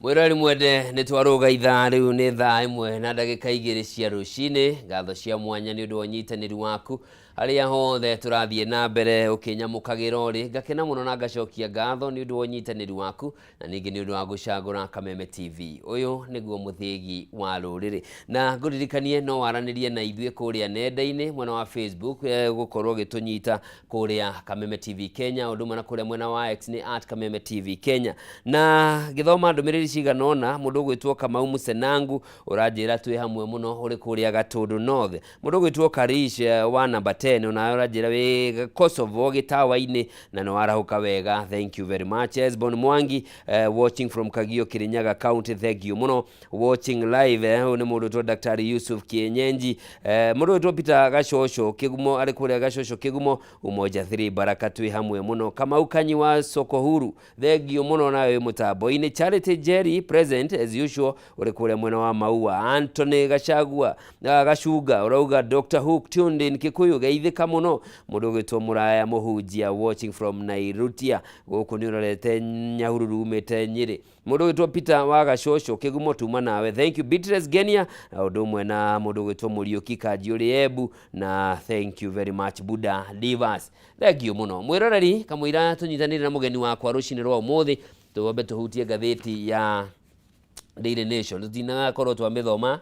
Mwĩroreri mwende, nĩ twarũga ithaa rĩu nĩ thaa 1 na ndagĩka 2 cia rũcinĩ. Ngatho cia mwanya nĩ ũndũ wa ũnyitanĩri waku harĩa hothe tũrathiĩ na mbere ũkĩnyamũkagĩra ũrĩ. Ngakena mũno na ngacokia ngatho nĩ ũndũ wa ũnyitanĩri waku na ningĩ nĩ ũndũ wa gũcagũra Kameme TV. Ũyũ nĩguo mũthĩgi wa rũrĩrĩ. Na ngũririkanie no waranĩrie na ithuĩ kũrĩa nenda-inĩ mwena wa Facebook, gũkorwo ũgĩtũnyita kũrĩa Kameme TV Kenya, ũndũ ũmwe na kũrĩa mwena wa X nĩ at Kameme TV Kenya. Na ngĩthoma ndũmĩrĩri cigana ũna, mũndũ ũgwĩtwo Kamau Musenangu ũranjĩra twĩ hamwe mũno ũrĩ kũrĩa Gatũndũ North. Mũndũ ũgwĩtwo Karish wa number 10 onawe ũranjĩra wĩ Kosovo gĩtawa-inĩ na nĩ warahũka wega, thank you very much. Esbon Mwangi watching from Kagio, Kirinyaga County, thank you mũno. Watching live, ũyũ nĩ mũndũ ũtwo Daktari Yusuf Kienyenji. Mũndũ ũtwo Peter Gacoco Kĩgumo arĩ kũrĩa Gacoco Kĩgumo, Umoja 3 Baraka, twĩ hamwe mũno. Kamau Kanyi wa Soko Huru, thank you mũno nawe wĩ mũtambo-inĩ. Charity Jerry present as usual ũrĩ kũrĩa mwena wa Maua. Anthony Gachagua, Gacunga ũrauga Dr. Hook tuned in Kikuyu, geithĩka mũno. Mũndũ ũgwĩtwo Mũraya Mũhunjia watching from Nairutia, gũkũ nĩ ũrorete Nyahururu umĩte Nyĩrĩ. Mũndũ ũgwĩtwo Peter wa Gacoco Kĩgumo, tuma nawe, thank you. Beatrice Genia na ũndũ ũmwe na mũndũ ũgwĩtwo Mũriũki Kanji ũrĩ Embu, na thank you very much. Buda Divas, thank you mũno. Mwĩroreri, kamũira tũnyitanĩre na mũgeni wakwa rũcinĩ rwa ũmũthĩ, twambe tũhutie ngathĩti ya Daily Nation. Tũtinagakorwo twamĩthoma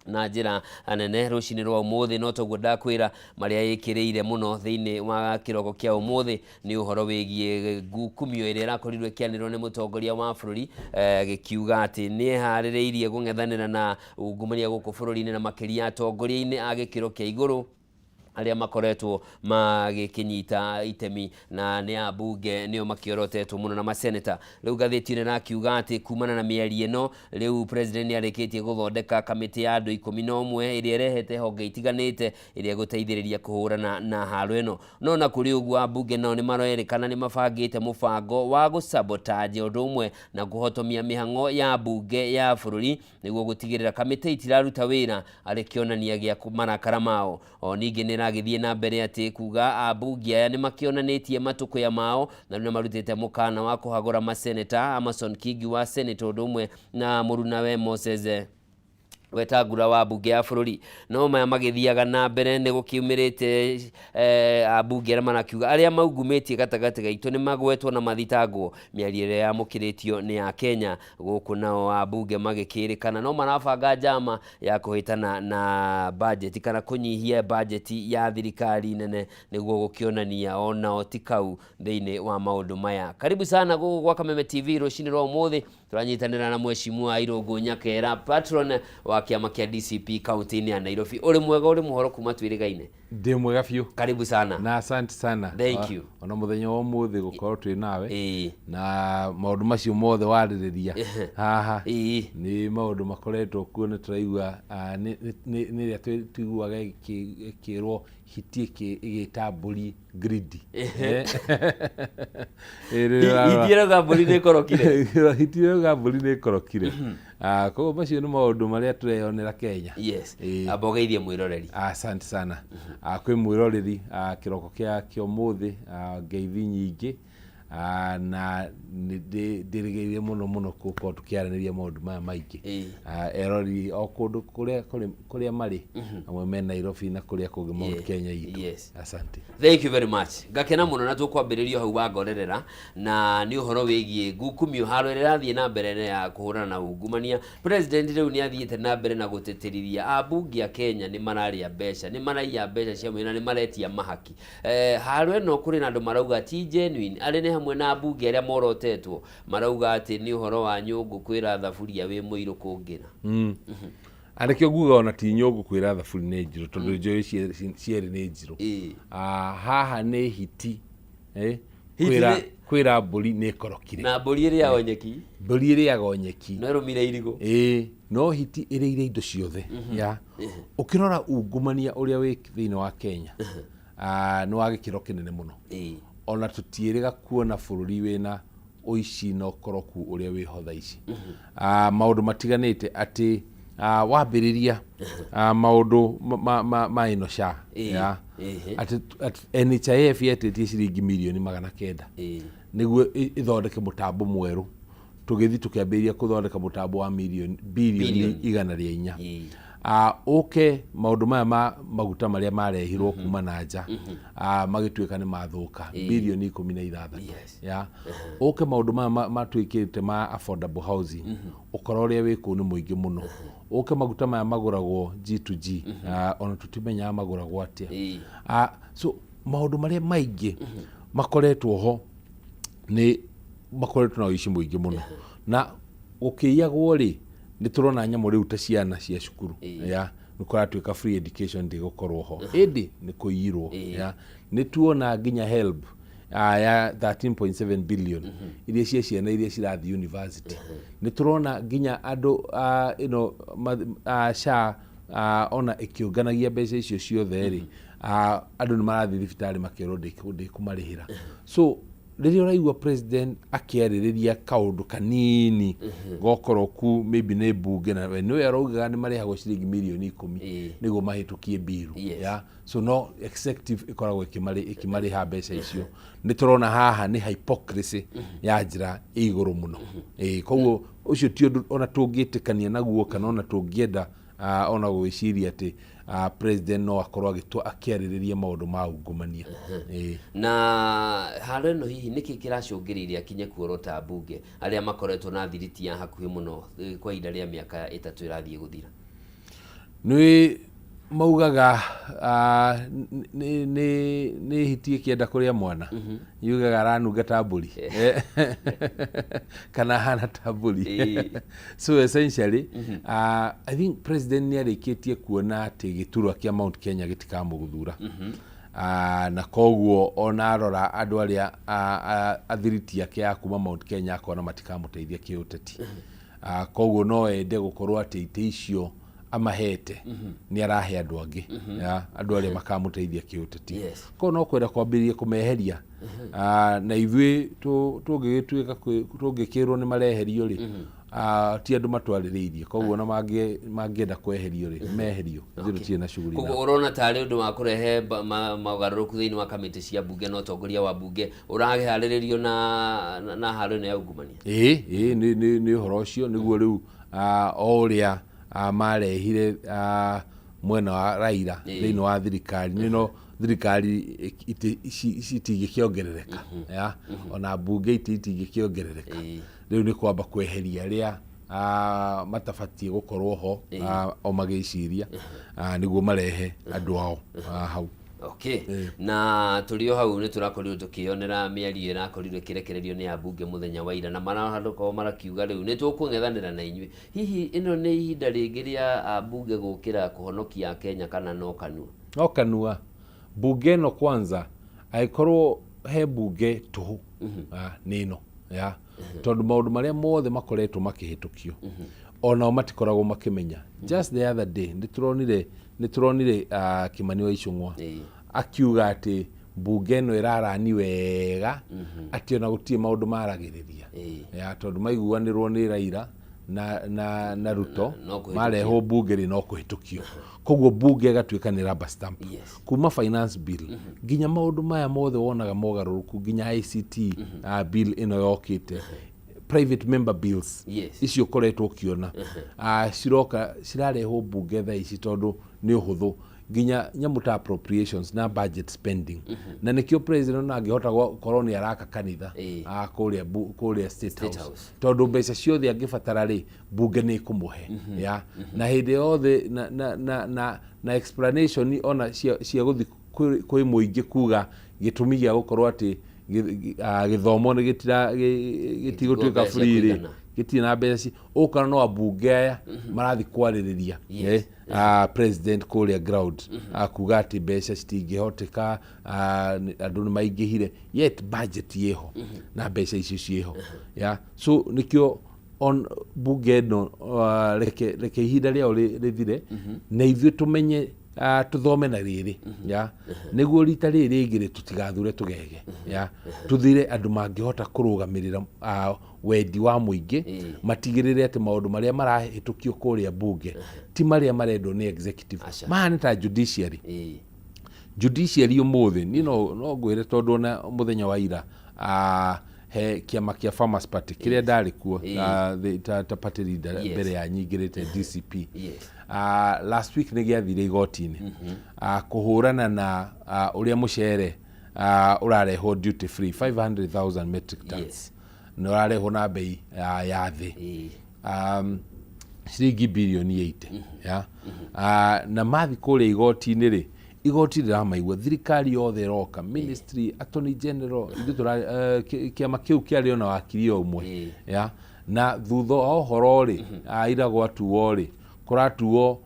na njĩra nene rũcinĩ rwa ũmũthĩ, no toguo ndakwĩra marĩa ĩkĩrĩire mũno thĩinĩ wa kĩroko kĩa ũmũthĩ nĩ ũhoro wĩgiĩ ngukumio ĩrĩa ĩrakorirwo ĩkĩanĩrĩrwo nĩ mũtongoria wa bũrũri, gĩkiuga atĩ nĩ eharĩrĩirie kũng'ethanĩra na ungumania gũkũ bũrũri-inĩ, na makĩria atongoria-inĩ a gĩkĩro kĩa igũrũ arĩa makoretwo magĩkĩnyita itemi, na nĩ ambunge nĩo makĩorotetwo mũno na maseneta. Rĩu ngathĩti ĩno ĩrakiuga atĩ kumana na mĩario ĩno, rĩu president nĩ arĩkĩtie gũthondeka kamĩtĩ ya andũ 11 ĩrĩa ĩrehete honge itiganĩte ĩrĩa ĩgũteithĩrĩria kũhũrana na haro ĩno. No na kũrĩ ũguo, ambunge nao nĩ marerĩkana nĩ mabangĩte mũbango wa gũsabotage ũndũ ũmwe na kũhotomia mĩhang'o ya mbunge ya bũrũri nĩguo gũtigĩrĩra kamĩtĩ itiraruta wĩra arĩ kĩonania gĩa marakara mao. O ningĩ nĩ ĩragĩthiĩ na mbere atĩ kuga ambunge aya nĩ makĩonanĩtie matũkũya mao na rĩu nĩ marutĩte mũkana wa kũhagũra maseneta Amason Kingi wa Senate ũndũ ũmwe na mũrunawe Moses Wetangula wa mbunge ya bũrũri. No maya magĩthiaga na mbere, nĩ gũkiumĩrĩte ambunge arĩa marakiuga arĩa maungumĩtie gatagatĩ gaitũ nĩ magwetwo na mathitangwo. Mĩario ĩrĩa yamũkĩrĩtio nĩ ya Kenya gũkũ, nao ambunge magĩkĩrĩkana no marabanga njama ya kũhĩtana na bajeti kana kũnyihia bajeti ya thirikari nene nĩguo gũkĩonania onao ti kau thĩinĩ wa maũndũ maya. Karibu sana gũkũ gwa Kameme TV rũcinĩ rwa ũmũthĩ. Tũranyitanĩra na mheshimiwa Irũngũ Nyakera, patron wa kĩama kĩa DCP kaunti-inĩ ya Nairobi. Ũrĩ mwega? Ũrĩ mũhoro kuma twĩrĩgaine? Ndĩ mwega biũ. Karibu sana. Na asante sana. Thank you. Ona mũthenya wa ũmũthĩ gũkorwo twĩ nawe na maũndũ macio mothe warĩrĩria haha nĩ maũndũ makoretwo kuo. Nĩ tũraigua, nĩ ĩrĩa tuiguaga ĩkĩrwo hiti ĩgĩta mbũri greedy. Hiti ĩrauga mbũri nĩ ĩkorokire. Hiti ĩrauga mbũri nĩ ĩkorokire. Koguo macio nĩ maũndũ marĩa tũreyonera Kenya. Yes. Amba ũgeithie mwĩroreri. Asante sana. Kwĩ mwĩroreri kĩroko kĩa ũmũthĩ, ngeithi nyingĩ, na ndĩrĩgĩrĩire mũno mũno gũkorwo tũkĩaranĩria maũndũ maya maingĩ. Eroreri o kũndũ kũrĩa kũrĩa marĩ, amwe me Nairobi na kũrĩa kũngĩ Mount Kenya itũ. Asante. Thank you very much. Ngakena mũno na tũkwambĩrĩria hau wangorerera na nĩ ũhoro wĩgiĩ ngukumio haro ĩrĩa ĩrathiĩ na mbere ya kũhũrana na ungumania. President rĩu nĩ athiĩte na mbere na gũtĩtĩrithia ambunge a Kenya nĩ mararĩa mbeca, nĩ maraiya mbeca cia mũingĩ na nĩ maretia mahaki. Haro ĩno kũrĩ na andũ marauga ti genuine, arĩ nĩ hamwe na ambunge arĩa morotetwo, marauga atĩ nĩ ũhoro wa nyũngũ kwĩra thaburia wĩ mũirũ kũngĩra. Arĩkĩo nguga ona ti nyũngũ kwĩra thaburi nĩ njirũ, tondũ njũĩ cierĩ nĩ njirũ. Haha nĩ hiti, Hiti kwĩra mbũri nĩ ĩkorokire. Na mbũri ĩrĩaga nyeki. Mbũri ĩrĩaga nyeki. No ĩrũmire irigũ. Ĩĩ, no hiti ĩrĩire indo ciothe. Ya ũkĩrora ungumania ũrĩa wĩ thĩinĩ wa Kenya, nĩ wa gĩkĩro kĩnene mũno. Ona tũtiĩrĩga kuona bũrũri wĩna ũici na ũkoroku ũrĩa wĩho thaa ici. Maũndũ matiganĩte atĩ wambĩrĩria maũndũ ma ĩno SHA ya atĩ NHIF yetĩtie ciringi mirioni 900 nĩguo ĩthondeke mũtambo mwerũ. Tũgĩthiĩ tũkĩambĩrĩria kũthondeka mũtambo wa mirioni birioni Birioni. 104. Ũke maũndũ maya ma maguta marĩa marehirwo kuma na nja, magĩtuĩka nĩ mathũka, birioni 16. Ya ũke maũndũ maya matuĩkĩte ma affordable housing, ũkora ũrĩa wĩ kũu nĩ mũingĩ mũno. Ũke maguta maya magũragwo G to G, ona tũtimenyaga magũragwo atĩa. So maũndũ marĩa maingĩ makoretwo ho nĩ makoretwo na ũici mũingĩ mũno, na gũkĩiyagwo rĩ, nĩ tũrona nyamũ rĩu ta ciana cia cukuru ya nĩ kũratuĩka free education ndĩgũkorwo ho, ĩndĩ nĩ kũiyirwo. Ya nĩ tuona nginya HELB ya 13.7 billion iria cia ciana iria cirathiĩ university. Nĩ tũrona nginya andũ ĩno SHA, ona ĩkĩũnganagia mbeca icio ciothe rĩ, andũ nĩ marathiĩ thibitarĩ makerwo ndĩkũmarĩhĩra. So rĩrĩa ũraigua president akĩarĩrĩria kaũndũ kanini gokoroku, maybe nĩ mbunge na we nĩwe araugaga nĩ marĩhagwo ciringi mirioni 10 nĩguo mahĩtũkie biru. Ya so no executive ĩkoragwo ĩkĩmarĩha mbeca icio. Nĩ tũrona haha nĩ hypocrisy ya njĩra ĩ igũrũ mũno. Koguo ũcio ti ũndũ ona tũngĩtĩkania naguo kana ona tũngĩenda ona gwĩciria atĩ president no akorwo akĩarĩrĩria maũndũ ma ungumania. Na haro ĩno, hihi nĩkĩ kĩracũngĩrĩirie akinye kuorota mbunge arĩa makoretwo na thiriti ya hakuhĩ mũno kwa ihinda rĩa mĩaka 3 ĩrathiĩ gũthira? Nĩ maugaga nĩ hiti ĩkĩenda kũrĩa mwana yugaga aranunga ta mbũri kana ahana ta mbũri. So essentially, I think president nĩ arĩkĩtie kuona atĩ gĩturwa kĩa Mount Kenya gĩtikamũguthura. Na koguo ona arora andũ arĩa athiriti ake a kuma Mount Kenya, akona matikamũteithia kĩũteti. Koguo no ende gũkorwo atĩ itĩ icio amahete nĩ arahe andũ angĩ, ya, andũ arĩa makamũteithia kĩũteti. Koguo no kwenda kwambĩrĩria kũmeheria. Na ithuĩ tũngĩgĩtuĩka tũngĩkĩrwo nĩ mareherio rĩ, ti andũ matwarĩrĩirie, koguo ona mangĩenda kweherio rĩ, meherio, ithuĩ tũtirĩ na shughuli Koguo nao. Ũrona tarĩ ũndũ wa kũrehe mogarũrũku thĩinĩ wa kamĩtĩ cia mbunge na ũtongoria wa mbunge ũraharĩrĩrio na haro ĩno ya ungumania? Ĩĩ, nĩ ũhoro ũcio nĩguo rĩu, o ũrĩa marehire mwena wa Raila thĩinĩ wa thirikari, nĩ no thirikari citingĩkĩongerereka ya ona mbunge itĩ itingĩkĩongerereka. Rĩu nĩ kwamba kweheria arĩa matabatiĩ gũkorwo ho, o magĩciria nĩguo marehe andũ ao hau. Okay. Na tũrĩ o hau, nĩ tũrakorirwo tũkĩonera mĩario ĩrakorirwo ĩkĩrekererio nĩ ambunge mũthenya wa ira, na marakorwo marakiuga rĩu nĩ tũkũng'ethanĩra na inyuĩ. Hihi ĩno nĩ ihinda rĩngĩ rĩa ambunge gũkĩra kũhonokia Akenya kana no kanua? No kanua. Mbunge ĩno kwanza, angĩkorwo he mbunge tũhũ, nĩ ĩno ya tondũ maũndũ marĩa mothe makoretwo makĩhĩtũkio onao matikoragwo makĩmenya. Just the other day nĩ tũronire Kimani wa Ichung'wa akiuga atĩ mbunge ĩno ĩrarani wega, atĩ ona gũtirĩ maũndũ maragĩrĩria ya tondũ maiguanĩrwo nĩ Raila na Ruto No kũhĩtũkio. Marehwo mbunge rĩ, no kũhĩtũkio. Koguo mbunge ĩgatuĩka nĩ rubber stamp kuma finance bill nginya maũndũ maya mothe wonaga mogarũrũku, nginya ICT bill ĩno yokĩte, private member bills icio ũkoretwo ũkĩona ciroka cirarehwo mbunge thaa ici tondũ nĩ ũhũthũ, nginya nyamũ ta appropriations na budget spending. Na nĩkĩo president ona angĩhota gũkorwo nĩ araka kanitha kũrĩa State State House, House. Tondũ mbeca ciothe angĩbatara rĩ, mbunge nĩ ĩkũmũhe ya na hĩndĩ yothe na explanation ona cia gũthiĩ kwĩ mũingĩ kuga gĩtũmi gĩa gũkorwo atĩ gĩthomo nĩ gĩtigũtuĩka mbeca cia free rĩ, kũigana. Gĩtirĩ na mbeca ũkona no ambunge aya marathiĩ kwarĩrĩria president kũrĩa ground, kuga atĩ mbeca citingĩhoteka, andũ nĩ maingĩhire, yet budget ĩho na mbeca icio ciĩho ya. So nĩkĩo on bunge ĩno, reke ihinda rĩao rĩthire na ithuĩ tũmenye, tũthome na rĩrĩ ya nĩguo rita rĩrĩ rĩngĩ rĩ tũtigathure tũgege ya tũthire andũ mangĩhota kũrũgamĩrĩra wendi wa mũingĩ, matigĩrĩre atĩ maũndũ marĩa marahĩtũkio kũrĩa mbunge ti marĩa marendwo nĩ executive. Aca. Maya nĩ ta judiciary. Judiciary ũmũthĩ niĩ no ngwĩre tondũ ona mũthenya wa ira, He kĩama kĩa Farmers Party kĩrĩa ndarĩ kuo ta party leader mbere ya nyingĩrĩte DCP. Last week nĩ gĩathire igoti-inĩ kũhũrana na ũrĩa mũcere ũrarehwo duty free 500,000 metric tons na ũrarehwo na bei ya thĩ ciringi birioni 80 ya. Na mathi kũrĩa igoti-inĩ rĩ, igoti rĩramaigua, thirikari yothe ĩroka, ministry, attorney general, ithuĩ tũra kĩama kĩu kĩarĩ ona wakiri o ũmwe ya. Na thutha wa ũhoro rĩ, ira gwatuo rĩ, kũratuo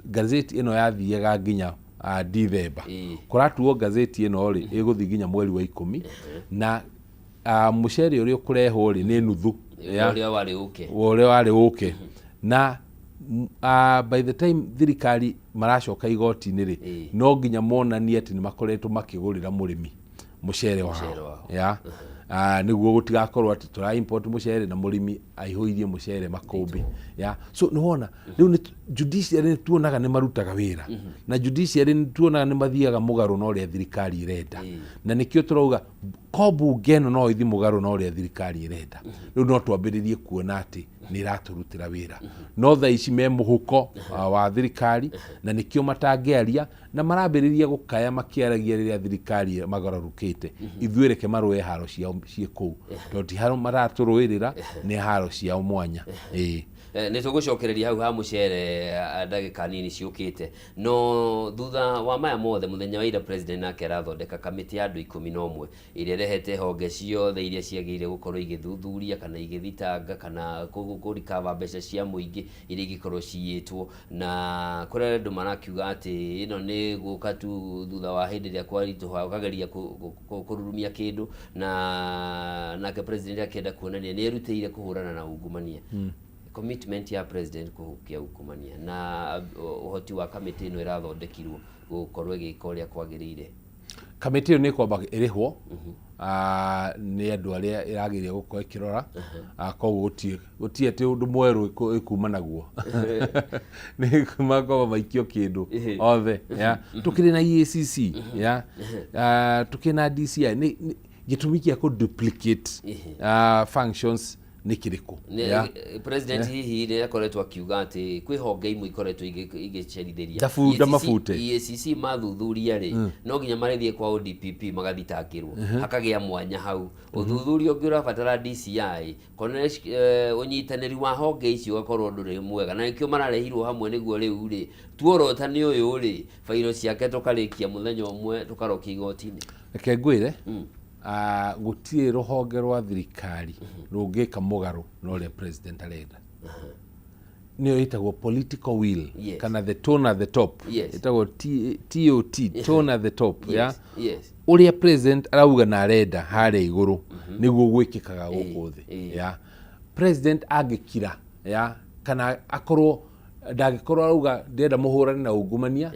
gazeti ĩno yathiaga nginya Dithemba. Kũratuo gazeti ĩno rĩ, ĩgũthiĩ nginya mweri wa 10, na mũcere ũrĩa ũkũrehwo rĩ nĩ nuthu ya ũrĩa warĩ ũke. Wa ũrĩa warĩ ũke. Na by the time thirikari maracoka igoti-inĩ rĩ, no nginya monanie atĩ nĩ makoretwo makĩgũrĩra mũrĩmi mũcere Mũcere wao wao. Ya nĩguo gũtigakorwo atĩ tũra import mũcere na mũrĩmi aihũirie mũcere makũmbĩ ya. So nĩ wona rĩu nĩ judiciary nĩ tuonaga nĩ marutaga wĩra, na judiciary nĩ tuonaga nĩ mathiaga mũgarũ na ũrĩa thirikari ĩrenda, na nĩkĩo tũrauga ko mbunge ĩno no ĩthi mũgarũ na ũrĩa thirikari ĩrenda. Rĩu no twambĩrĩrie kuona atĩ nĩ ĩratũrutĩra wĩra, no thaa ici me mũhuko wa thirikari, na nĩkĩo matangĩaria na marambĩrĩria gũkaya makĩaragia rĩrĩa thirikari magarũrũkĩte. Ithuĩ reke marũe haro ciao ciĩ kũu, tondũ ti haro maratũrũĩrĩra, nĩ haro ciao mwanya, ĩĩ. Nĩ tũgũcokereria hau ha mũcere ndagĩka nini ciũkĩte, no thutha wa maya mothe, mũthenya wa ira president nake arathondeka kamĩtĩ ya andũ 11 ĩrĩa ĩrehete honge ciothe iria ciagĩrĩire gũkorwo igĩthuthuria kana igĩthitanga kana kũrikava mbeca cia mũingĩ iria ingĩkorwo ciyĩtwo. Na kũrĩ andũ marakiuga atĩ ĩno nĩ gũka tu thutha wa hĩndĩ ĩrĩa kwaritũha ũkageria kũrurumia kĩndũ, na nake president akĩenda kuonania nĩ erutĩire kũhũrana na ungumania. Commitment ya president kũhukia ungumania na ũhoti wa kamĩtĩ ĩno ĩrathondekirwo gũkorwo ĩgĩka ũrĩa kwagĩrĩire? Kamĩtĩ ĩyo nĩ ĩkwamba ĩrĩhwo nĩ andũ arĩa ĩragĩrĩire gũkorwo ĩkĩrora. Koguo gũtirĩ atĩ ũndũ mwerũ ĩkuma naguo, nĩ makwamba maikio kĩndũ othe ya. Tũkĩrĩ na EACC ya, tũkĩrĩ na DCI, gĩtũmi kĩa kũ duplicate functions nĩ kĩrĩkũ? Ya. President hihi nĩ akoretwo akiuga atĩ kwĩ honge imwe ikoretwo igĩcerithĩria Ndabunda mabute. EACC mathuthuria rĩ, no nginya marĩthiĩ kwa ODPP magathitangĩrwo, hakagĩa mwanya hau. Ũthuthuria ũngĩ ũrabatara DCI ũnyitanĩri wa honge icio ũgakorwo ndũrĩ mwega, na nĩkĩo mararehirwo hamwe, nĩguo rĩu rĩ tuorota nĩ ũyũ rĩ bairo ciake tũkarĩkia mũthenya ũmwe tũkarokia igoti-inĩ. Reke ngwĩre, gũtirĩ rũhonge rwa thirikari rũngĩka mũgarũ na ũrĩa president arenda. Nĩyo ĩtagwo political will kana the tone at the top. Ĩtagwo TOT, tone at the top ya. Ũrĩa president arauga na arenda harĩa igũrũ nĩguo gwĩkĩkaga gũkũ thĩ ya. President angĩkira ya, kana akorwo ndangĩkorwo arauga ndĩrenda mũhũrane na ungumania,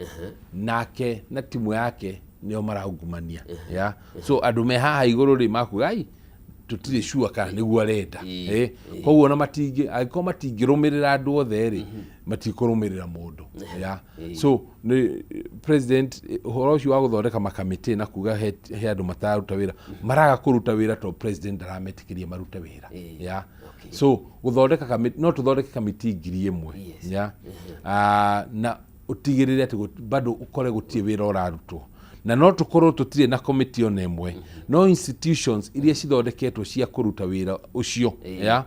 nake na timu yake nĩo maraungumania ya. So andũ me haha igũrũ rĩ makuga ai tũtirĩ sure kana nĩguo arenda. Koguo ona matingĩ, angĩkorwo matingĩrũmĩrĩra andũ othe rĩ, matikũrũmĩrĩra mũndũ ya. So nĩ president ũhoro ũcio wa gũthondeka makamĩtĩ na kuga he andũ matararuta wĩra, maraga kũruta wĩra tondũ president ndarametĩkĩria marute wĩra ya. So gũthondeka kamĩtĩ, no tũthondeke kamĩtĩ 1000 ya, na ũtigĩrĩre atĩ bado ũkore gũtirĩ wĩra ũrarutwo. Na no tũkorwo tũtirĩ na komiti ona ĩmwe, no institutions iria cithondeketwo cia kũruta wĩra ũcio ya,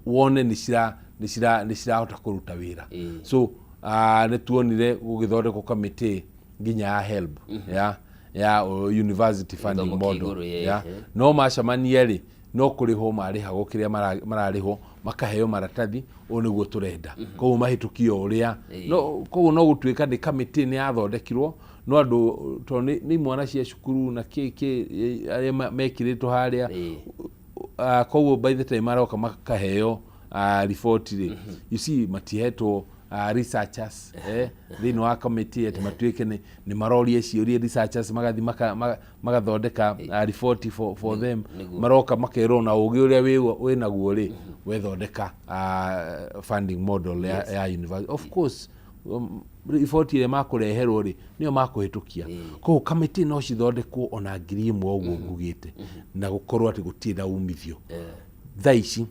wone nĩ cirahota kũruta wĩra. So nĩ tuonire gũgĩthondekwo kamĩtĩ nginya ya HELB ya university funding Gĩthomo kĩa model igũrũ, ya. No macemania rĩ, no kũrĩhwo marĩhagwo kĩrĩa mararĩhwo, makaheo maratathi, ũũ nĩguo tũrenda, koguo mahĩtũkio ũrĩa no. Koguo no gũtuĩka nĩ kamĩtĩ nĩ yathondekirwo, no andũ tondũ nĩ imwana cia cukuru na kĩ kĩ arĩa mekĩrĩtwo harĩa. Koguo by the time maroka makaheo riboti rĩ, you see, matihetwo researchers thĩinĩ wa committee atĩ matuĩke nĩ maroria ciũria researchers, magathi magathondeka riboti for them. Maroka makerwo na ũgĩ ũrĩa wĩnaguo rĩ, wethondeka funding model ya university. Of course, Riboti ĩrĩa makũreherwo rĩ, nĩyo makũhĩtũkia. Koguo kamĩtĩ no cithondekwo ona 1000 ũguo ngugĩte, na gũkorwo atĩ gũtirĩ na umithio. Thaa ici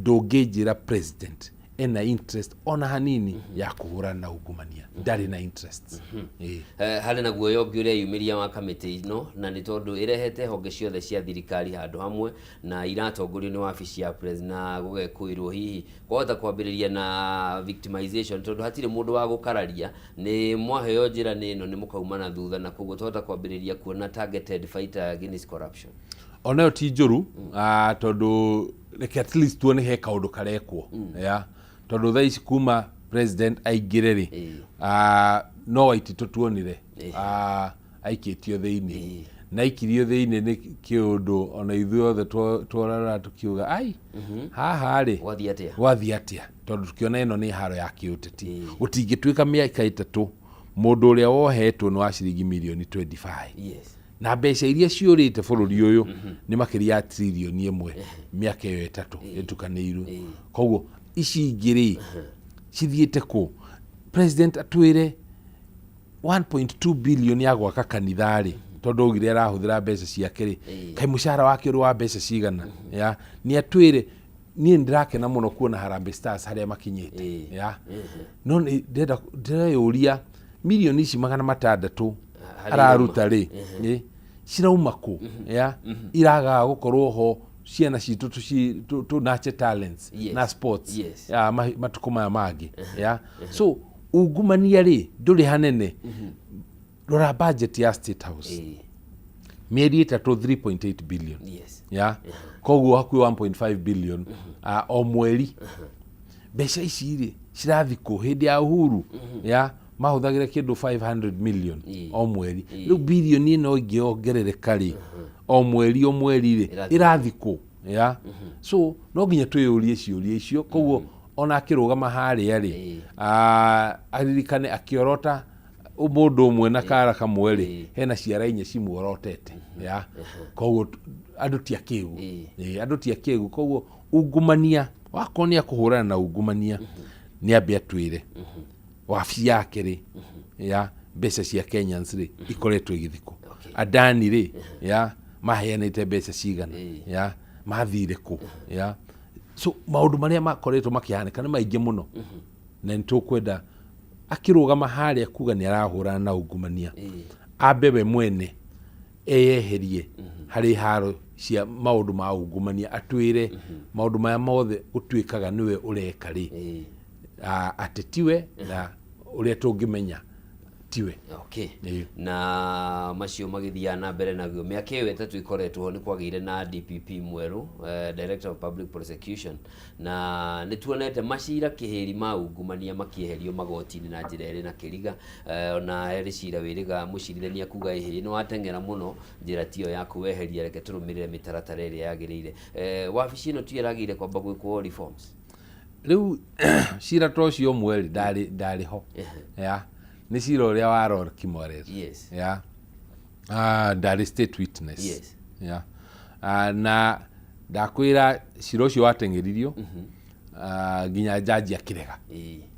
ndũngĩnjĩra president ena interest ona hanini ya kũhũrana na ungumania, ndarĩ na interest. Ĩĩ. Harĩ na guoya ũngĩ ũreyumĩria wa kamĩtĩ ĩno, na nĩ tondũ ĩrehete honge ciothe cia thirikari handũ hamwe na iratongorio nĩ wabici ya press, na gũgekũĩrwo hihi kwahota kwambĩrĩria na victimization, tondũ hatirĩ mũndũ wa gũkararia, nĩ mwaheo njĩra nĩ ĩno nĩ mũkauma na thutha, na koguo twahota kwambĩrĩria kuona targeted fight against corruption. Onayo ti njũru, tondũ reke at least tuone he kaũndũ karekwo ya tondũ thaa ici kuma president aingĩre rĩ, no Waititũ tuonire aikĩtio thĩinĩ, na aikirio thĩinĩ nĩ kĩũndũ ona ithuĩ othe tworarora tũkiuga ai, haha rĩ Gwathiĩ atĩa? Gwathiĩ atĩa? Tondũ tukiona ĩno nĩ haro ya kĩũteti. Gũtingĩtuĩka mĩaka 3 mũndũ ũrĩa wohetwo nĩ wa ciringi mirioni 25 na mbeca iria ciũrĩte bũrũri ũyũ nĩ makĩria ya tririoni 1 mĩaka ĩyo 3 ĩtukanĩirwo. Koguo ici ingĩ rĩ, cithiĩte kũ? President atwĩre 1.2 billion ya gwaka kanitha rĩ, tondũ augire arahũthĩra mbeca ciake rĩ, kaĩ mũcara wake ũrĩ wa mbeca cigana? Ya nĩ atwĩre. Niĩ nĩndĩrakena mũno kuona Harambee Stars harĩa makinyĩte, ya no nĩ ndĩrenda, ndĩreyũria mirioni ici 600 Harĩa araruta rĩ, cirauma kũ? Ya iragaga gũkorwo ho ciana citũ tũ nurture talents na sports ya matukũ maya mangĩ. Ya so ungumania rĩ, ndũrĩ hanene. Rora budget ya State House, mĩeri 3 3.8 billion. Ya koguo hakuhĩ 1.5 billion o mweri. Mbeca ici rĩ, cirathi kũ? Hĩndĩ ya Uhuru ya mahũthagĩra kĩndũ 500 million o mweri. Rĩu bilioni ĩno ĩngĩongerereka rĩ, o mweri o mweri rĩ, Ĩrathiĩ ĩrathi kũ? Ya so no nginya twĩyũrie ciũria icio. Koguo ona akĩrũgama harĩa rĩ, aririkane akĩorota mũndũ ũmwe na kara kamwe rĩ, hena ciara inya cimuorotete. Ya koguo andũ ti akĩgu. Ĩĩ, andũ ti akĩgu. Koguo ungumania wakorwo nĩ akũhũrana na ungumania, nĩ ambe atwĩre wabici yake rĩ, ya mbeca cia Kenyans rĩ, ikoretwo igĩthikwo. Adani rĩ, ya maheanĩte mbeca cigana? Ya mathire kũ? Ya so maũndũ marĩa makoretwo makĩhanĩka nĩ maingĩ mũno, na nĩ tũkwenda akĩrũgama harĩa kuga nĩ arahũrana na ungumania, ambe we mwene eyeherie harĩ haro cia maũndũ ma ungumania, atwĩre maũndũ maya mothe gũtuĩkaga nĩwe ũreka rĩ, atĩ tiwe, na ũrĩa tũngĩmenya tiwe. Na macio magĩthiaga na mbere naguo, mĩaka ĩyo 3 ĩkoretwo ho, nĩ kwagĩire na DPP mwerũ, Director of Public Prosecution, na nĩ tuonete macira kĩhĩri ma ungumania makĩeherio magoti-inĩ na njĩra ĩrĩ na kĩriga. Ona harĩ cira wĩrĩga mũcirithania kuga ĩhĩ nĩ wateng'era mũno, njĩra tiyo ya kũweheria, reke tũrũmĩrĩre mĩtaratara ĩrĩa yagĩrĩire. Wabici ĩno tiyo ĩragĩrĩire kwamba gwĩkwo reforms? Rĩu cira ta ũcio ũmwe rĩ, ndarĩ ho. Ya nĩ cira ũrĩa wa Aror Kimorel. Ya ndarĩ state witness. Ya na ndakwĩra cira ũcio wateng'eririo nginya jaji akĩrega.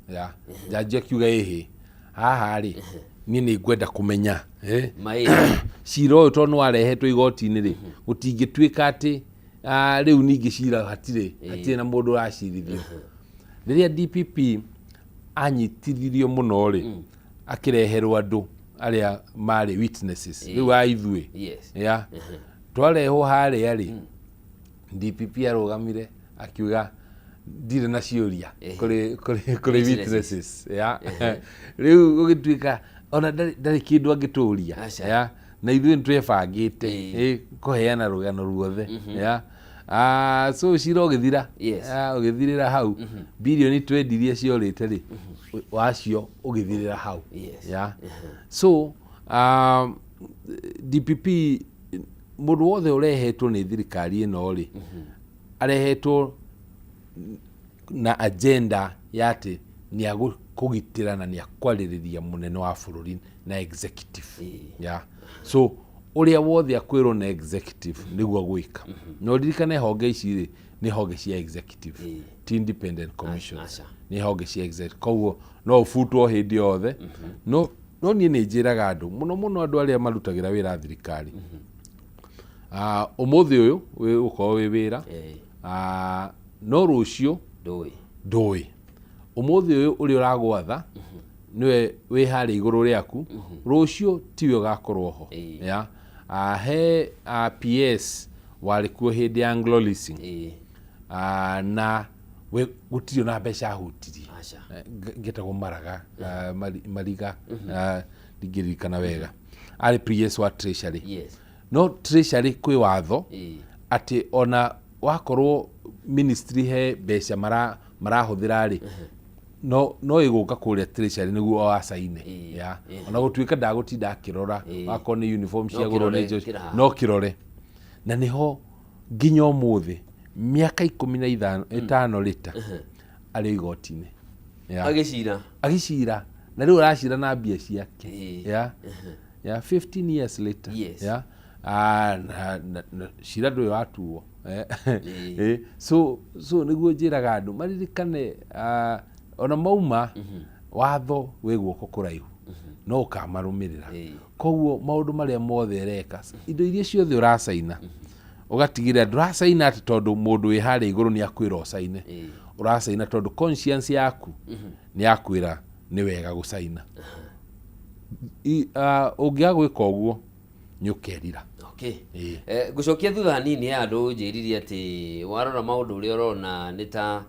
Ya jaji akiuga ĩhĩ, haha rĩ, niĩ nĩ ngwenda kũmenya Maĩ cira ũyũ tondũ nĩ warehetwo igoti-inĩ rĩ, gũtingĩtuĩka atĩ rĩu ningĩ cira hatirĩ na mũndũ ũracirithio. Rĩrĩa DPP anyitithirio mũno rĩ, akĩreherwo andũ arĩa marĩ witnesses rĩu a ithuĩ, ya twarehwo harĩa rĩ, DPP arũgamire akiuga ndirĩ na ciũria kũrĩ witnesses. Witnesses. Ya rĩu gũgĩtuĩka ona ndarĩ kĩndũ angĩtũria. Aca. Ya na ithuĩ nĩ twebangĩte kũheana rũgano ruothe. Ya so cira ũgĩthira. Ũgĩthirĩra hau. Bilioni 20 iria ciorĩte rĩ, wacio ũgĩthirĩra hau. Ya so DPP, mũndũ wothe ũrehetwo nĩ thirikari ĩno rĩ, arehetwo na agenda ya atĩ nĩ agũkũgitĩra na nĩ akwarĩrĩria mũnene wa bũrũri na executive. Ya so Ũrĩa wothe akwĩrwo nĩ executive nĩguo gwĩka. Na ũririkane honge ici rĩ, nĩ honge cia executive, ti independent commissions. Aca. Nĩ honge cia executive, koguo no ũbutwo hĩndĩ yothe. No niĩ nĩ njĩraga andũ, mũno mũno andũ arĩa marutagĩra wĩra thirikari, ũmũthĩ ũyũ ũgũkorwo wĩ wĩra, no rũciũ ndũĩ. Ndũĩ. Ũmũthĩ ũyũ ũrĩa ũragwatha nĩwe wĩ harĩa igũrũ rĩaku, rũciũ tiwe ũgakorwo ho. Ya he PS warĩ kuo hĩndĩ ya Anglo Leasing, na we gũtirĩ ona mbeca ahutirie. Aca. Ngĩtagwo Maraga, Mariga, ndingĩririkana wega, arĩ PS wa Treasury. No Treasury kwĩ watho atĩ ona wakorwo ministry he mbeca marahũthĩra rĩ, no ĩgũka kũrĩa Treasury nĩguo wacaine. Ya, ona gũtuĩka ndagũtinda akĩrora, wakorwo nĩ uniform ciagũrwo kĩrore nĩ Josh, kĩraha. No kĩrore, na nĩho nginya ũmũthĩ, mĩaka 15 ĩtano rĩta arĩ igoti-inĩ. Ya. Agĩcira. Agĩcira, na rĩu aracira na mbia ciake. Ya 15 years later. Ya, na cira ndũrĩ watuo. So nĩguo njĩraga andũ maririkane, ona mauma watho wĩ guoko kũraihu, no ũkamarũmĩrĩra. Koguo maũndũ marĩa mothe ĩreka, indo iria ciothe ũracaina, ũgatigĩrĩra ndũracaina atĩ tondũ mũndũ wĩ harĩa igũrũ nĩ akwĩra ũcaine. Ũracaina tondũ conscience yaku nĩ yakwĩra nĩ wega gũcaina. Ũngĩaga gwĩka ũguo nĩ ũkerira. Ngũcokia thutha hanini ya andũ njĩririe atĩ warora maũndũ ũrĩa ũrona nĩ ta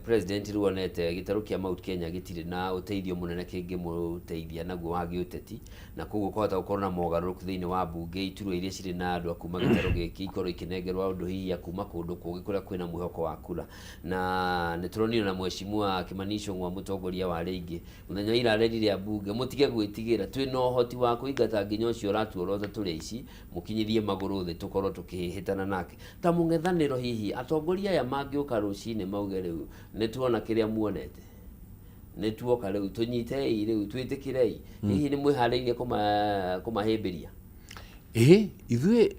president rĩu onete gĩtarũ kĩa Mount Kenya gĩtirĩ na ũteithio mũnene kĩngĩmũteithia naguo wa gĩũteti, na koguo kwahota gũkorwo na mogarũrũku thĩinĩ wa mbunge, iturwa iria cirĩ na andũ a kuma gĩtarũ gĩkĩ ikorwo ikĩnengerwo andũ hihi a kuma kũndũ kũngĩ kũrĩa kwĩna mwĩhoko wa kura. Na nĩ tũronire na mheshimiwa Kimani Ichung'wa, mũtongoria wa arĩa aingĩ, mũthenya wa ira arerire ambunge mũtige gwĩtigĩra, twĩna ũhoti wa kũingata nginya ũcio ũratuorota tũrĩ aici, mũkinyithie magũrũ thĩ tũkorwo tũkĩhĩtana nake. Ta mũng'ethanĩro hihi atongoria aya mangĩũka rũcinĩ mauge rĩu nĩ tuona kĩrĩa muonete, nĩ tuoka rĩu tũnyitei rĩu twĩtĩkĩrei, hihi nĩ mwĩharĩirie kũmahĩmbĩria? Ĩĩ, ithuĩ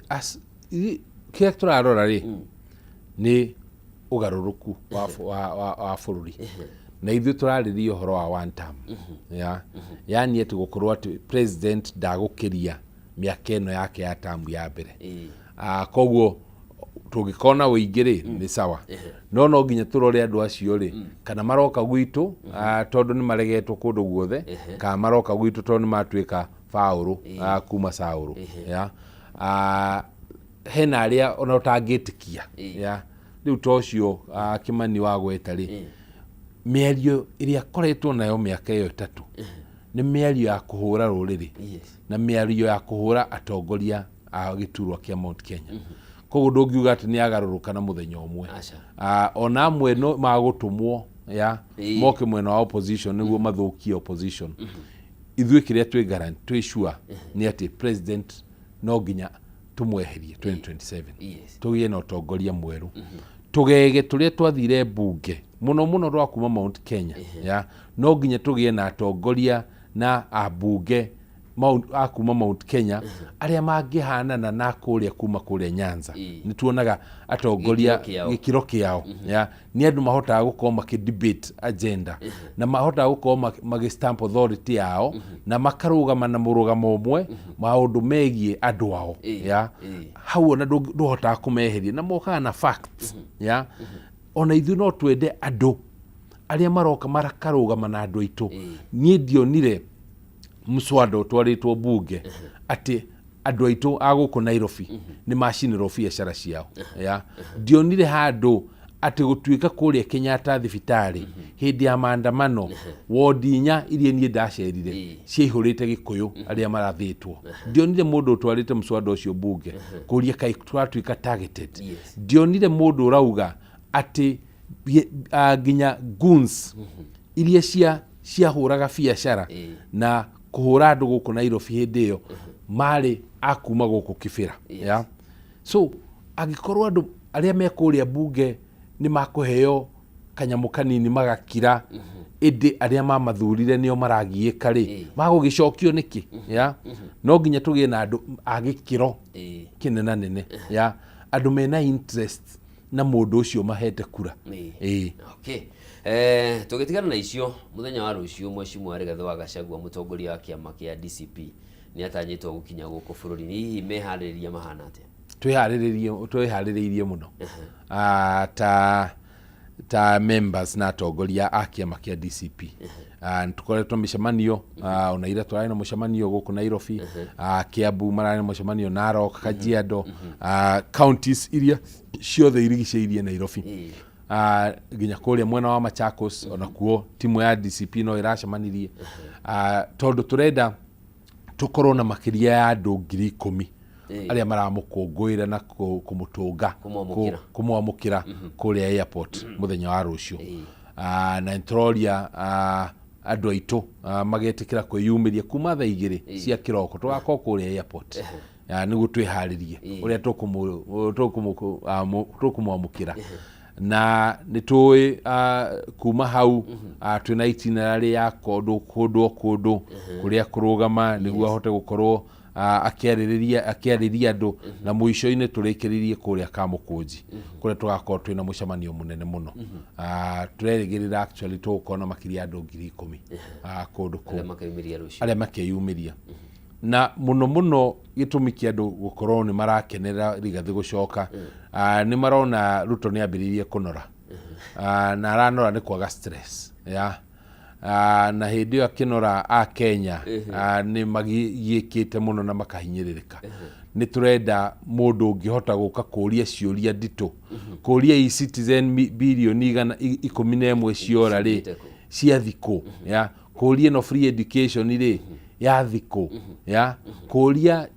kĩrĩa tũrarora rĩ, nĩ ũgarũrũku wa bũrũri, na ithuĩ tũrarĩria ũhoro wa one term, ya yani atĩ gũkorwo atĩ president ndagũkĩria mĩaka ĩno yake ya tamu ya mbere. Koguo tũngĩkorwo na ũingĩ rĩ, nĩ sawa, no nginya tũrore andũ acio rĩ, kana maroka gwitũ tondũ nĩ maregetwo kũndũ guothe, kana maroka gwitũ tondũ nĩ matuĩka Paũlũ, kuma Saũlũ. Ya, hena arĩa ona ũtangĩtĩkia. Ya, rĩu ta ũcio Kimani wa gweta rĩ, mĩario ĩrĩa akoretwo nayo mĩaka ĩyo 3 nĩ mĩario ya kũhũra rũrĩrĩ na mĩario ya kũhũra atongoria a gĩturwa kĩa Mount Kenya. Koguo ndũngiuga atĩ nĩ agarũrũka na mũthenya ũmwe. Aca. Ona amwe no magũtũmwo ya moke mwena wa opposition nĩguo mathũkie opposition. Ithuĩ kĩrĩa twĩ guarantee, twĩ sure nĩ atĩ president no nginya tũmweherie 2027, tũgĩe na ũtongoria mwerũ. Tũgege tũrĩa twathire mbunge mũno mũno rwa kuma Mount Kenya, ya no nginya tũgĩe na atongoria na ambunge a kuma Mount Kenya arĩa mangĩhanana na kũrĩa kuma kũrĩa Nyanza. Nĩ tuonaga atongoria gĩkĩro kĩao. Gĩkĩro kĩao, ya nĩ andũ mahotaga gũkorwo makĩ debate agenda na mahotaga gũkorwo magĩ stamp authority yao na makarũgama na mũrũgamo ũmwe maũndũ megiĩ andũ ao. Ya, hau ona ndũhotaga kũmeheria na mokaga na facts. Ya, ona ithuĩ no twende andũ arĩa maroka makarũgama na andũ aitũ. Niĩ ndionire mswada ũtwarĩtwo mbunge atĩ andũ aitũ a gũkũ Nairobi nĩ macinĩrwo biacara ciao. Ya, ndionire handũ atĩ gũtuĩka kũrĩa Kenyatta thibitarĩ hĩndĩ ya maandamano, wodi inya iria niĩ ndacerire ciaihũrĩte gĩkũyũ arĩa marathĩtwo. Ndionire mũndũ ũtwarĩte mswada ũcio mbunge kũria kaĩ tũratuĩka targeted. Ndionire mũndũ ũrauga atĩ nginya goons iria ciahũraga biacara na kũhũra andũ gũkũ Nairobi hĩndĩ ĩyo marĩ a kuma gũkũ Kibera. Ya, so angĩkorwo andũ arĩa me kũrĩa mbunge nĩ makũheo Kanyamũ kanini magakira, ĩndĩ arĩa mamathurire nĩo maragiĩka rĩ, magũgĩcokio nĩkĩ? Ya, no nginya tũgĩe na andũ a gĩkĩro kĩnenanene, ya andũ mena interest na mũndũ ũcio mahete kura. Ĩĩ. Okay. Tũgĩtigana na icio, mũthenya wa rũciũ Mheshimiwa Rigathĩ wa Gachagua, mũtongoria wa kĩama kĩa DCP, nĩ atanyĩtwo gũkinya gũkũ bũrũri-inĩ. Hihi meharĩrĩria mahana atĩa? Twĩharĩrĩirie mũno. Ta members na atongoria a kĩama kĩa DCP, nĩ tũkoretwo mĩcemanio, ona ira tũrarĩ na mũcemanio gũkũ Nairobi, Kiambu mararĩ na mũcemanio, Narok, Kajiado, counties iria ciothe irigicĩirie Nairobi, nginya kũrĩa mwena wa Machakos, ona kuo timu ya DCP no ĩracemanirie, tondũ tũrenda tũkorwo na makĩria ya andũ 10,000 arĩa maramũkũngũĩra na kũmũtũnga, Kũmwamũkĩra. Kũmwamũkĩra kũrĩa airport mũthenya wa rũciũ. Na nĩtũroria andũ aitũ magetĩkĩra kwĩyumĩria kuma thaa 2 cia kĩroko, tũgakorwo kũrĩa airport, nĩguo twĩharĩrie ũrĩa tũkũmwamũkĩra. Na nĩ tũĩ kuma hau twĩna itinerary ya kũndũ kũndũ o kũndũ kũrĩa kũrũgama nĩguo ahote gũkorwo akĩarĩria andũ, na mũico-inĩ tũrĩkĩrĩrie kũrĩa Kamũkũnji, kũrĩa tũgakorwo twĩna mũcemanio mũnene mũno. Tũrerĩgĩrĩra actually tũgũkorwo na makĩria ya andũ 10,000 kũndũ kũu arĩa makeyumĩria rũciũ. Arĩa makeyumĩria. Na mũno mũno gĩtũmi kĩa andũ gũkorwo nĩ marakenera Rigathĩ gũcoka, nĩ marona Ruto nĩ ambĩrĩirie kũnora. Na aranora nĩ kwaga stress ya. Na hĩndĩ ĩyo akĩnora, a Kenya nĩ magiĩkĩte mũno na makahinyĩrĩrĩka. Nĩ tũrenda mũndũ ũngĩhota gũka kũria ciũria nditũ, kũria eCitizen birioni 111 ciora rĩ, Cithiĩte kũ? Ciathi kũ? Ya kũria ĩno free education rĩ, yathi kũ? Ya kũria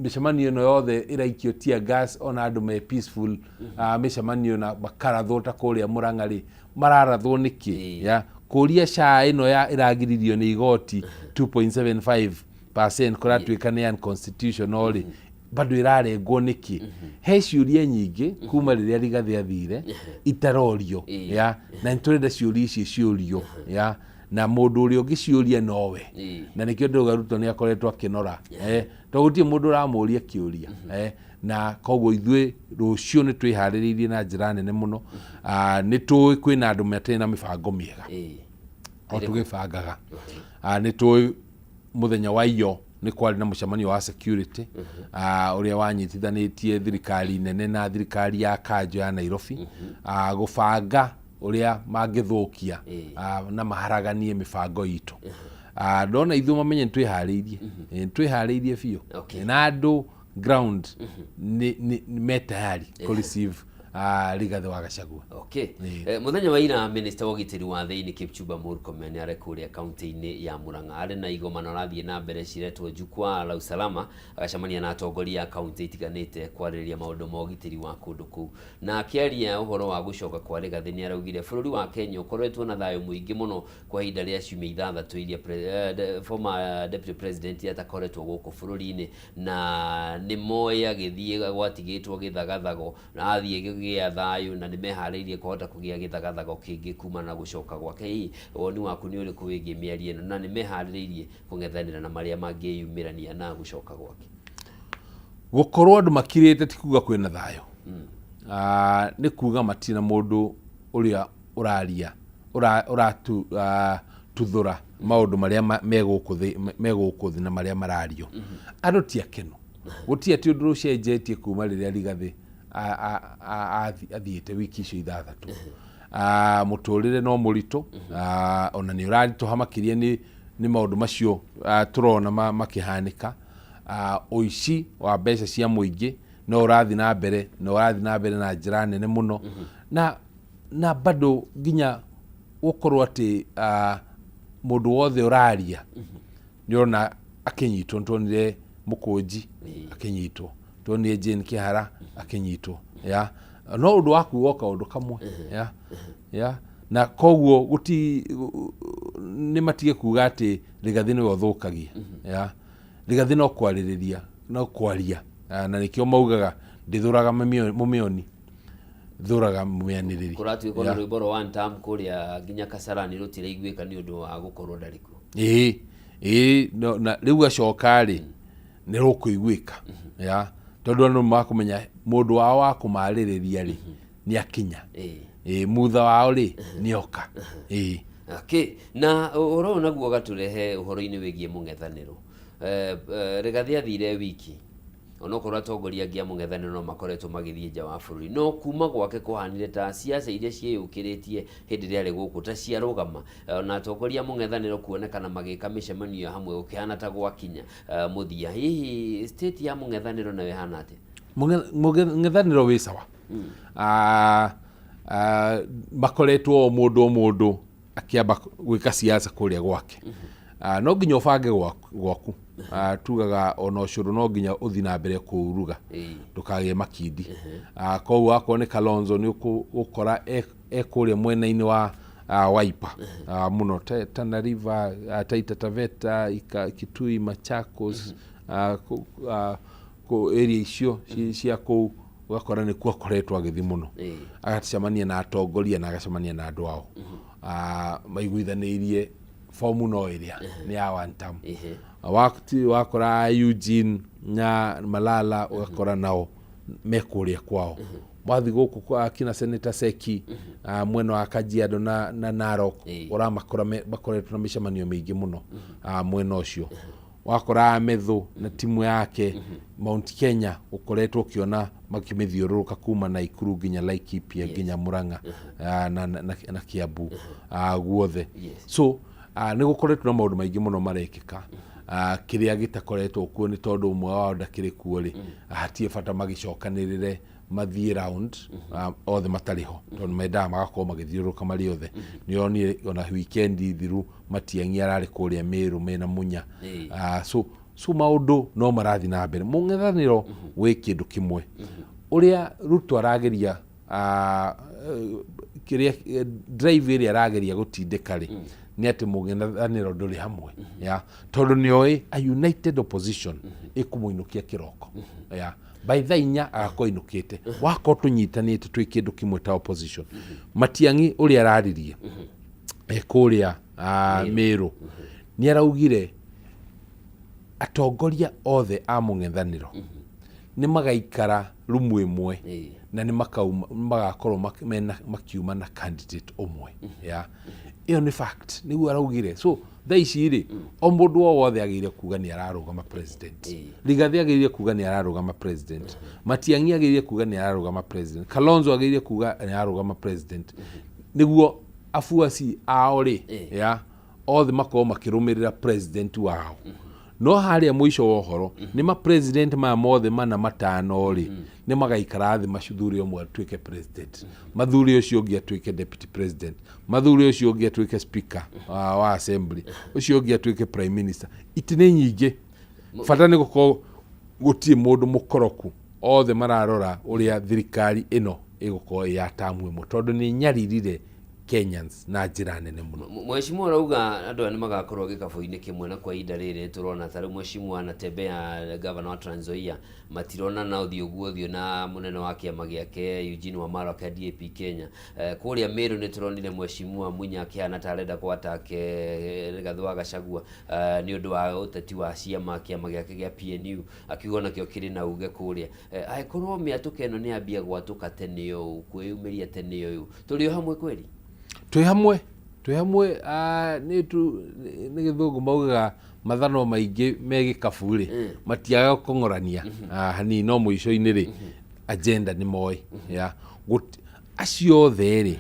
mĩcemanio ĩno yothe ĩraikio tear gas, ona andũ me peaceful mĩcemanio na makarathwo ta kũrĩa Mũrang'a rĩ, mararathwo nĩkĩ? Ya kũria SHA ĩno ya ĩragiririo nĩ igoti 2.75% kũratuĩka nĩ unconstitutional rĩ, bado ĩrarengwo nĩkĩ? He ciũria nyingĩ kuma rĩrĩa Rigathĩ athire itarorio. Ya na nĩ tũrenda ciũria icio ciũrio, ya na mũndũ ũrĩa ũngĩciũria nowe. Na nĩkĩo ndĩrauga Ruto nĩ akoretwo akĩnora, tondũ gũtirĩ mũndũ ũramũria kĩũria. Na koguo ithuĩ rũciũ nĩ twĩharĩrĩirie na njĩra nene mũno. Nĩ tũĩ kwĩna andũ matarĩ na mĩbango mĩega o tũgĩbangaga. Nĩ tũĩ mũthenya wa iyo nĩ kwarĩ na mũcemanio wa security, ũrĩa wanyitithanĩtie thirikari nene na thirikari ya kanjũ ya Nairobi, gũbanga ũrĩa mangĩthũkia na maharaganie mĩbango itũ. Ndona ithuĩ mamenye nĩ twĩharĩirie. Nĩ twĩharĩirie biũ. Na andũ ground nĩ me tayari kũ receive Rigathĩ wa Gachagua. Mũthenya wa ira, minister wa ũgitĩri wa thĩinĩ Kipchumba Murkomen arĩ kũrĩa kaunti-inĩ ya Murang'a, arĩ na igomano arathiĩ na mbere ciretwo Jukwaa la Usalama, agacemania na atongoria a kaunti itiganĩte kwarĩrĩria maũndũ ma ũgitĩri wa kũndũ kũu. Na akĩaria ũhoro wa gũcoka kwa Rigathĩ, nĩ araugire bũrũri wa Kenya ũkoretwo na thayũ mũingĩ mũno kwa ihinda rĩa ciumia 6 iria former deputy president atakoretwo gũkũ bũrũri-inĩ, na nĩ moĩ agĩthiĩ gwatigĩtwo gĩthagathago na athiĩ gĩgĩa thayũ, na nĩ meharĩirie kũhota kũgĩa gĩthagathago kĩngĩ kumana na gũcoka gwake. Hihi woni waku nĩ ũrĩkũ wĩgiĩ mĩario ĩno, na nĩ meharĩrĩirie kũng'ethanĩra na marĩa mangĩyumĩrania na gũcoka gwake? Gũkorwo andũ makirĩte ti kuga kwĩna thayũ. Nĩ kuga matirĩ na mũndũ ũrĩa ũraria ũratuthũra maũndũ marĩa me gũkũ thĩ na marĩa marario. Andũ ti akenu, gũtirĩ atĩ ũndũ ũcenjetie kuma rĩrĩa Rigathĩ athiĩte wiki icio 6. Mũtũrĩre no mũritũ. Ona nĩ ũraritũha makĩria nĩ maũndũ macio tũrona makĩhanĩka. Ũici wa mbeca cia mũingĩ no ũrathiĩ na mbere na ũrathiĩ na mbere na njĩra nene mũno, na bado nginya gũkorwo atĩ mũndũ wothe ũraria nĩ ũrona akĩnyitwo. Nĩ tuonire Mũkũnji akĩnyitwo, tuonire Jane Kĩhara akĩnyitwo, ya no ũndũ wa kuga o kaũndũ kamwe ya na koguo guti nĩ matige kuga atĩ Rigathĩ nĩwe ũthũkagia. Ya Rigathĩ no kwarĩrĩria, no kwaria. Na nĩkĩo maugaga ndĩthũraga mũmĩoni. Thũraga mĩanĩrĩri. Kũratuĩka ona rwĩmbo rwa one term kũrĩa nginya Kasarani rũtiraiguĩka nĩ ũndũ wa gũkorwo ndarĩ kuo. Ĩĩ ĩĩ, no, na rĩu acoka rĩ, nĩ rũkũiguĩka ya tondũ andũ makũmenya mũndũ wao wa kũmarĩrĩria rĩ nĩ akinya. Ĩĩ, mutha wao rĩ nĩ oka. Ĩĩ. Okay. Na ũhoro ũyũ naguo ũgatũrehe ũhoro-inĩ wĩgiĩ mũng'ethanĩro. Rigathĩ athire wiki, onokorwo atongoria angĩ a mũng'ethanĩro no makoretwo magĩthiĩ nja wa bũrũri, no kuma gwake kũhanire ta siasa iria ciĩyũkĩrĩtie hĩndĩ ĩrĩa arĩ gũkũ ta ciarũgama. Ona atongoria a mũng'ethanĩro kuonekana magĩka mĩcemanio ya hamwe gũkĩhana ta gwakinya mũthia. Hihi state ya mũng'ethanĩro nayo ĩhana atĩa? Mũng'ethanĩro wĩ sawa. Makoretwo o mũndũ o mũndũ akĩamba gwĩka siasa kũrĩa gwake. No nginya ũbange gwaku. Tugaga ona ũcũrũ no nginya ũthiĩ na mbere kũuruga, ndũkagĩe makindi. Koguo wakorwo nĩ Kalonzo nĩ ũgũkora e kũrĩa mwena-inĩ wa Wiper mũno, Tana River, Taita Taveta, Kitui, Machakos, area icio cia kũu ũgakora nĩkuo akoretwo agĩthiĩ mũno. Agacemania na atongoria na agacemania na andũ ao. Maiguithanĩirie fomu no ĩrĩa nĩ ya one term. Wakora Eugene na Malala ũgakora nao me kũrĩa kwao. Wathiĩ gũkũ kwa kina Senator Seki, mwena wa Kajiado na Narok, ũramakora makoretwo na mĩcemanio mĩingĩ mũno, mwena ũcio. Wakora Methu na timu yake Mount Kenya ũkoretwo ũkĩona makĩmĩthiũrũrũka kuma Naikuru nginya Laikipia nginya Murang'a, na Kiambu, guothe. So nĩ gũkoretwo na maũndũ maingĩ mũno marekĩka. Kĩrĩa gĩtakoretwo kuo nĩ tondũ ũmwe wao ndakĩrĩ kuo rĩ, hatirĩ bata magĩcokanĩrĩre mathiĩ round othe matarĩ ho, tondũ mendaga magakorwo magĩthiũrũrũka marĩ othe. Nĩ onire ona weekend thiru Matiang'i ararĩ kũrĩa Meru mena Munya. So maũndũ no marathiĩ na mbere. Mũng'ethanĩro wĩ kĩndũ kĩmwe ũrĩa Ruto arageria, kĩrĩa drive ĩrĩa arageria gũtindĩka rĩ, nĩ atĩ mũng'ethanĩro ndũrĩ hamwe ya tondũ nĩ oĩ a united opposition ĩkũmũinũkia kĩroko ya by thaa inya agakorwo ainũkĩte. Wakorwo tũnyitanĩte twĩ kĩndũ kĩmwe ta opposition. Matiang'i ũrĩa araririe kũrĩa Meru nĩ araugire atongoria othe a mũng'ethanĩro nĩ magaikara rumu ĩmwe na nĩ magakorwo makiuma na candidate ũmwe. Ya ĩyo nĩ fact, nĩguo araugire. So thaa ici rĩ, o mũndũ o wothe agĩrĩire kuga nĩ ararũgama president. Rigathĩ agĩrĩire kuga nĩ ararũgama president, Matiang'i agĩrĩire kuga nĩ ararũgama president, Kalonzo agĩrĩire kuga nĩ ararũgama president, nĩguo afuasi ao rĩ ya othe makorwo makĩrũmĩrĩra president wao. No harĩa mũico wa ũhoro nĩ ma president maya mothe mana matano rĩ, nĩ magaikara thĩ macuthure ũmwe atuĩke president, mathure ũcio ũngĩ atuĩke deputy president, mathure ũcio ũngĩ atuĩke speaker wa assembly, ũcio ũngĩ atuĩke prime minister. Itĩ nĩ nyingĩ, bata nĩ gũkorwo gũtirĩ mũndũ mũkoroku, othe mararora ũrĩa thirikari ĩno ĩgũkorwo ĩ ya tamu ĩmwe, tondũ nĩ nyaririre Kenyans na njĩra nene mũno. Mheshimiwa arauga andũ aya nĩ magakorwo gĩkabũ-inĩ kĩmwe, na kwa ihinda rĩrĩ tũrona ta rĩu Mheshimiwa Natembeya, gavana wa Trans Nzoia, matironana ũthiũ guo ũthiũ na mũnene wa kĩama gĩake Eugene Wamalwa kĩa DAP Kenya. Kũrĩa Meru nĩ tũronire Mheshimiwa Munya akĩhana ta arenda gwatake Rigathĩ wa Gachagua nĩ ũndũ wa ũteti wa ciama, kĩama gĩake gĩa PNU akiuga onakĩo kĩrĩ na uge kũrĩa. Angĩkorwo mĩatũka ĩno nĩ yambia gwatũka tene ũũ, kwĩyumĩria tene ũũ, tũrĩ o hamwe kweli? Twĩ hamwe, twĩ hamwe. Nĩ tu nĩ gĩthũngũ maugaga mathano maingĩ me gĩkabu rĩ, matiaga kũng'orania hanini, no mũico-inĩ rĩ agenda nĩ moĩ ya acio othe rĩ,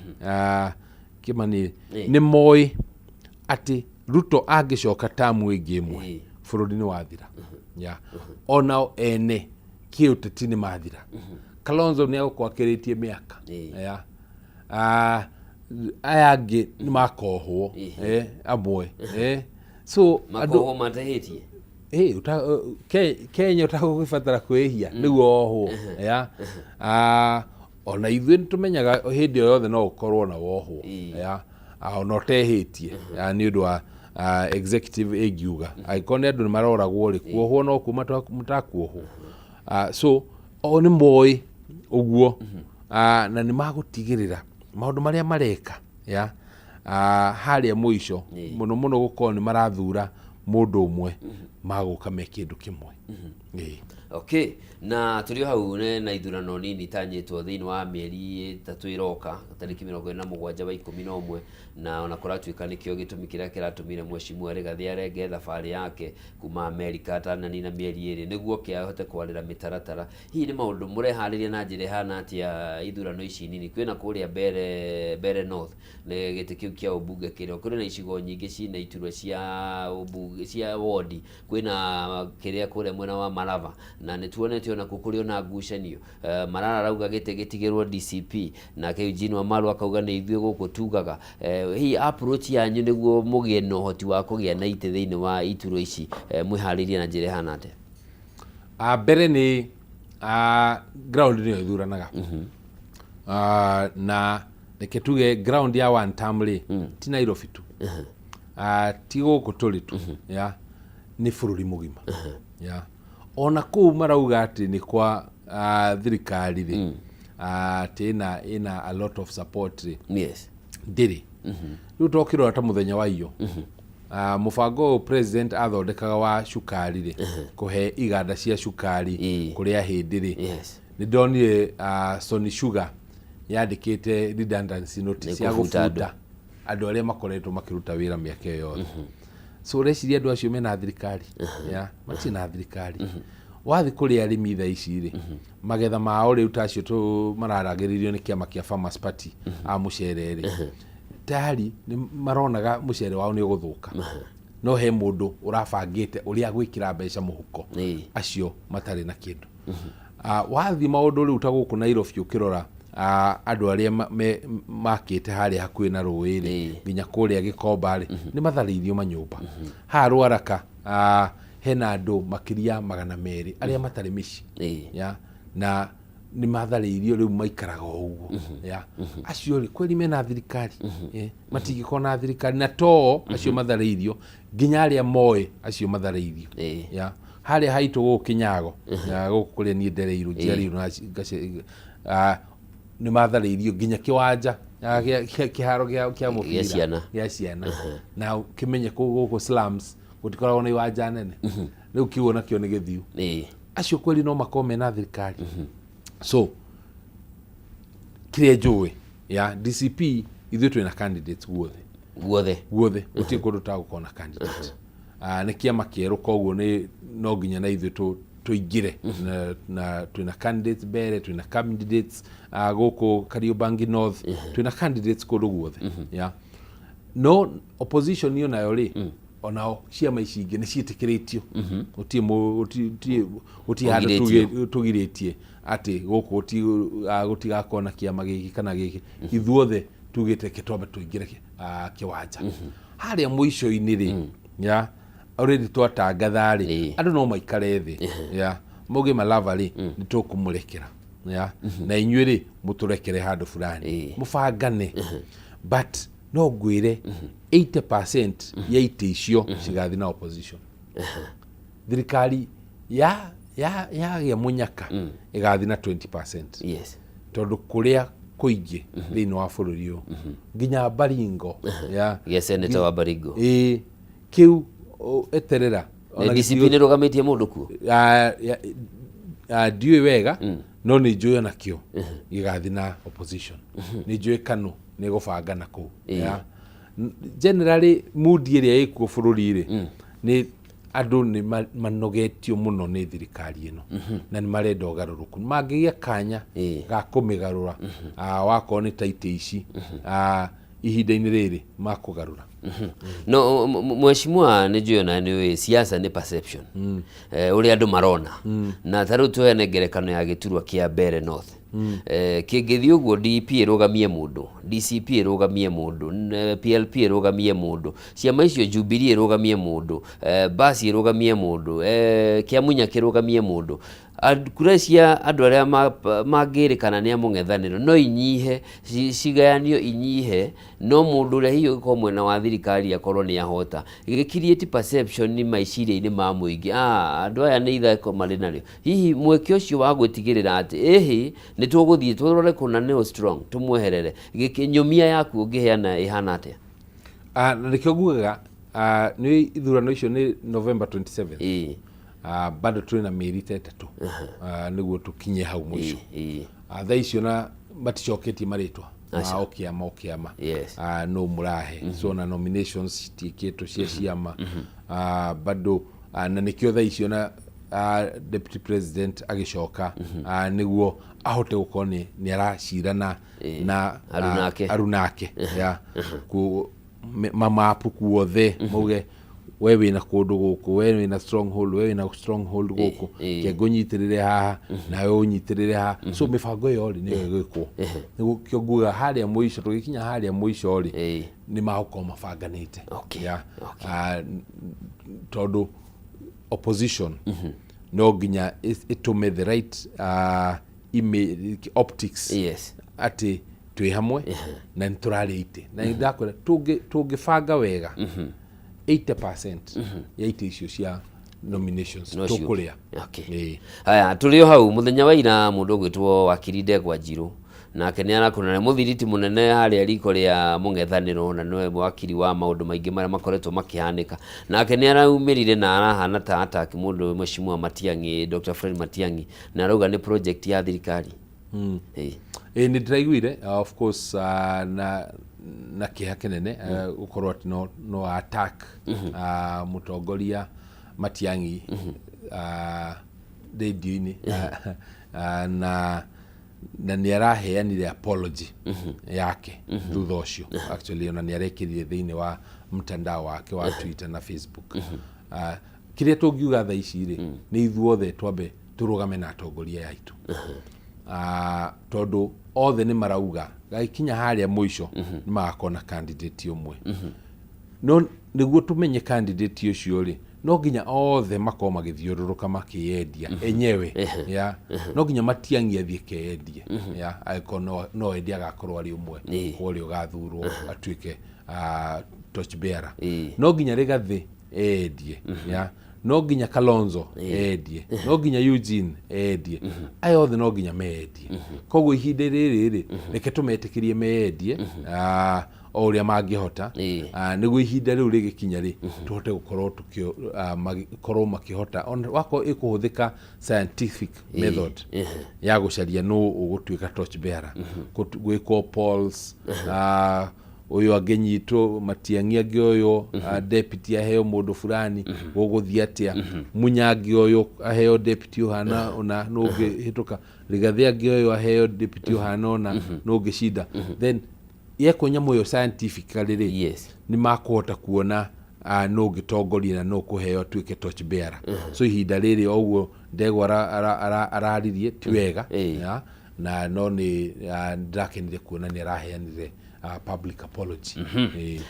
Kĩmani, nĩ moĩ atĩ Ruto angĩcoka tamu ĩngĩ ĩmwe bũrũri nĩ wathira. Ya onao ene kĩũteti nĩ mathira. Kalonzo nĩ agũkorwo akĩrĩtie mĩaka ya aya angĩ nĩ makohwo amwe so andũ makohwo matehĩtie. Kenya ũtagũgĩbatara kwĩhia nĩguo wohwo ya. Ona ithuĩ nĩ tũmenyaga hĩndĩ o yothe no ũkorwo na wohwo ya ona ũtehĩtie ya, nĩ ũndũ wa executive ĩngiuga angĩkorwo nĩ andũ nĩ maroragwo rĩ, kuohwo no kuo matakuohwo. So o nĩ moĩ ũguo. Na nĩ magũtigĩrĩra maũndũ marĩa mareka ya harĩa mũico mũno mũno gũkorwo nĩ marathura mũndũ ũmwe magũka me kĩndũ kĩmwe. Ĩĩ. Okay, na tũrĩ o hau na ithurano nini itanyĩtwo thĩinĩ wa mĩeri 3 ĩroka, tarĩki 27 wa 11, na ona kũratuĩka nĩkĩo gĩtũmi kĩrĩa kĩratũmire Mheshimiwa Rigathĩ arenge thabarĩ yake kuma Amerika atananina mĩeri 2 nĩguo oke ahote kwarĩra mĩtaratara. Hihi nĩ maũndũ mũreharĩria na njĩra ĩhana atĩa ithurano ici nini? Kwĩna kũrĩa Mbeere, Mbeere North, nĩ gĩtĩ kĩu kĩa ũmbunge kĩrĩa, kũrĩ na icigo nyingĩ ciĩna iturwa cia ũmbunge, cia wondi, kwĩna kĩrĩa kũrĩa mwena wa Malava, na nĩ tuonete onakuo kũrĩ ona ngucanio. Malala arauga gĩtĩ gĩtigĩrwo DCP, nake Eugene Wamalwa akauga nĩ ithuĩ gũkũ tugaga. Hihi approach yanyu nĩguo mũgĩe na ũhoti wa kũgĩa na itĩ thĩinĩ wa iturwa ici, mwĩharĩirie na njĩra ĩhana atĩa? Mbere nĩ ground nĩyo ĩthuranaga. Na reke tuge ground ya one term rĩ, ti Nairobi tu, ti gũkũ tũrĩ tu, ya nĩ bũrũri mũgima. Ya ona kũu marauga atĩ nĩ kwa thirikari rĩ, atĩ ĩna a lot of support rĩ, ndĩrĩ. Rĩu tokĩrora ta mũthenya wa iyo, mũbango ũyũ president athondekaga wa cukari rĩ, kũhe iganda cia cukari kũrĩa hĩndĩ rĩ, nĩ ndonire Sony Sugar yandĩkĩte redundancy notice Nĩ ya kũbuta andũ. gũbuta andũ arĩa makoretwo makĩruta wĩra mĩaka ĩyo yothe. So ũreciria andũ acio mena thirikari? Ya matirĩ na thirikari. Wathiĩ kũrĩ arĩmi thaa ici rĩ, magetha mao rĩu ta acio tu mararagĩrĩrio nĩ kĩama kĩa Farmers Party a mũcere rĩ, tayari nĩ maronaga mũcere wao nĩ ũgũthũka, no he mũndũ ũrabangĩte ũrĩa agwĩkĩra mbeca mũhuko acio matarĩ na kĩndũ. Wathiĩ maũndũ rĩu ta gũkũ Nairobi ũkĩrora andũ arĩa makĩte harĩa hakuhĩ na rũĩ rĩ, nginya kũrĩa Gĩkomba rĩ, nĩ matharĩirio manyũmba. Haha Rwaraka hena andũ makĩria 200 arĩa matarĩ mĩciĩ. Ya, na nĩ matharĩirio rĩu maikaraga o ũguo. Ya, acio rĩ kweli mena thirikari? Matingĩkorwo na thirikari na to acio matharĩirio, nginya arĩa moĩ acio matharĩirio. Ya, harĩa haitũ gũkũ Kinyago, ya, gũkũ kũrĩa niĩ ndereirwo, njiarĩirwo na nĩ matharĩirio nginya kĩwanja kĩharo kĩa mũbira ciana. Gĩa ciana. Na kĩmenye kũu gũkũ slums gũtikoragwo na iwanja nene, rĩu kĩu onakĩo nĩ gĩthiu. Acio kweli no makorwo mena thirikari? So kĩrĩa njũĩ ya DCP, ithuĩ twĩna candidates guothe. Guothe. Guothe, gũtirĩ kũndũ tagũkorwo na candidate. Nĩ kĩama kĩerũ, koguo nĩ no nginya na ithuĩ tũingĩre na twĩna candidates mbere, twĩna candidates gũkũ Kariobangi North, twĩna candidates kũndũ guothe. Ya no opposition yo nayo rĩ, onao ciama ici ingĩ nĩ ciĩtĩkĩrĩtio, gũtirĩ handũ Ũgirĩtio. Tũgirĩtie atĩ gũkũ gũtigakorwo na kĩama gĩkĩ kana gĩkĩ. Ithuothe tugĩte reke twambe tũingĩre kĩwanja harĩa mũico-inĩ rĩ, ya already twatangatha rĩ, andũ no maikare thĩ ya mauge Malava rĩ, nĩ tũkũmũrekera ya na inyuĩ rĩ, mũtũrekere handũ fulani, mũbangane. But no ngwĩre 80% ya itĩ icio cigathiĩ na opposition. Thirikari ya ya yagĩa mũnyaka ĩgathiĩ na 20%, tondũ kũrĩa kũingĩ thĩinĩ wa bũrũri ũyũ nginya Baringo ya Gĩa senator wa Baringo. Ĩĩ, kĩu eterera. Ona DCP nĩ rũgamĩtie mũndũ kuo? Ndiũĩ wega, no nĩ njũĩ onakĩo gĩgathiĩ na opposition. Nĩ njũĩ KANU nĩ ĩgũbanga na kũu. Ya. Generally mood ĩrĩa ĩkuo bũrũri rĩ, nĩ andũ nĩ manogetio mũno nĩ thirikari ĩno na nĩ marenda ũgarũrũku. Mangĩgĩa kanya ga kũmĩgarũra, wakorwo nĩ ta itĩ ici, ihinda-inĩ rĩrĩ makũgarũra. No mheshimiwa, nĩ njũĩ ona nĩ ũĩ siasa nĩ perception, ũrĩa andũ marona. Na ta rĩu tũheane ngerekano ya gĩturwa kĩa Mbeere North. Kĩngĩthiĩ ũguo, DP ĩrũgamie mũndũ, DCP ĩrũgamie mũndũ, PLP ĩrũgamie mũndũ, ciama icio Jubilee ĩrũgamie mũndũ, Basi ĩrũgamie mũndũ, Kĩamunya kĩrũgamie mũndũ, kura cia andũ arĩa mangĩrĩkana nĩ a mũng'ethanĩro no inyihe, cigayanio inyihe, no mũndũ ũrĩa hihi ũngĩkorwo mwena wa thirikari akorwo nĩ ahota. Gĩ create perception meciria-inĩ ma mũingĩ, andũ aya nĩ ithako marĩ narĩo. Hihi mweke ũcio wa gwĩtigĩrĩra atĩ ĩhĩ nĩ Nĩ tũgũthiĩ tũrore kũna nĩ strong tũmweherere. Gĩkĩ nyũmia yaku ũngĩheana ĩhana atĩa? Na nĩkĩo ngugaga nĩ ithurano icio nĩ November 27. Bado twĩ na mĩeri ta 3 nĩguo tũkinye hau mũico. Thaa icio na maticoketie marĩtwa ma o kĩama o kĩama. No mũrahe so na nominations citiĩkĩtwo cia ciama. Bado na nĩkĩo thaa icio na deputy president agĩcoka nĩguo ahote gũkorwo nĩ aracirana na arunake. Arunake ya ku mamapu kuothe mauge we wĩna kũndũ gũkũ, we wĩna stronghold, we wĩna stronghold gũkũ, ke ngũnyitĩrĩre haha nawe ũnyitĩrĩre haha. So mĩbango ĩyo rĩ nĩyo ĩgwĩkwo. Nĩkĩo ngugaga harĩa mũico, tũgĩkinya harĩa mũico rĩ, nĩ magũkorwo mabanganĩte. Yeah. Tondũ opposition no nginya ĩtũme the right image, optics atĩ twĩ hamwe na nĩ tũrarĩa itĩ, na nĩ ndakwĩra tũngĩbanga wega 80% ya itĩ icio cia nominations No cio. tũkũrĩa. Haya, tũrĩ o hau, mũthenya wa ira mũndũ ũgwĩtwo wakiri Ndegwa Njirũ nake nĩ arakũna mũthiriti mũnene harĩa riko rĩa mũng'ethanĩro, na nĩwe wakiri wa maũndũ maingĩ marĩa makoretwo makĩhanĩka. Nake nĩ araumĩrire na arahana ta attack mũndũ Mheshimiwa Matiang'i, Dr. Fred Matiang'i, na arauga nĩ project ya thirikari. Ĩ nĩ ndĩraiguire, of course, na kĩeha kĩnene gũkorwo atĩ no attack mũtongoria Matiang'i radio-inĩ, na nĩ araheanire apology yake thutha ũcio. Actually ona nĩ arekĩrire thĩinĩ wa mtandao wake wa Twitter na Facebook. Kĩrĩa tũngiuga thaa ici rĩ, nĩ ithuothe twambe tũrũgame na atongoria aitũ, tondũ othe nĩ marauga gagĩkinya harĩa mũico nĩ magakorwo na candidate ũmwe. No nĩguo tũmenye candidate ũcio rĩ, no nginya othe makorwo magĩthiũrũrũka makĩyendia enyewe ya. No nginya Matiang'i athiĩ keyendie ya, angĩkorwo no ende agakorwo arĩ ũmwe wa ũrĩa ũgathurwo atuĩke torch bearer. No nginya Rigathĩ endie ya, no nginya Kalonzo endie, no nginya Eugene endie, aya othe no nginya meendie. Koguo ihinda rĩrĩ rĩ, reke tũmetĩkĩrie meendie o ũrĩa mangĩhota, nĩguo ihinda rĩu rĩgĩkinya rĩ, tũhote gũkorwo korwo makĩhota ona wakorwo ĩkũhũthĩka scientific method ya gũcaria nũ ũgũtuĩka torch bearer. Gwĩkwo polls, ũyũ angĩnyitwo Matiang'i angĩoywo, deputy aheo mũndũ fulani, gũgũthiĩ atĩa? Munya angĩoywo aheo deputy ũhana ũna, nũ ũngĩhĩtũka? Rigathĩ angĩoywo aheo deputy ũhana ũna, nũ ũngĩcinda? Then yekwo nyamũ ĩyo scientifically rĩ, nĩ makũhota kuona nũ ũngĩtongoria na nũ ũkũheo atuĩke torch bearer. So ihinda rĩrĩ o ũguo Ndegwa araririe ti wega. Ya, na no nĩ ndĩrakenire kuona nĩ araheanire public apology.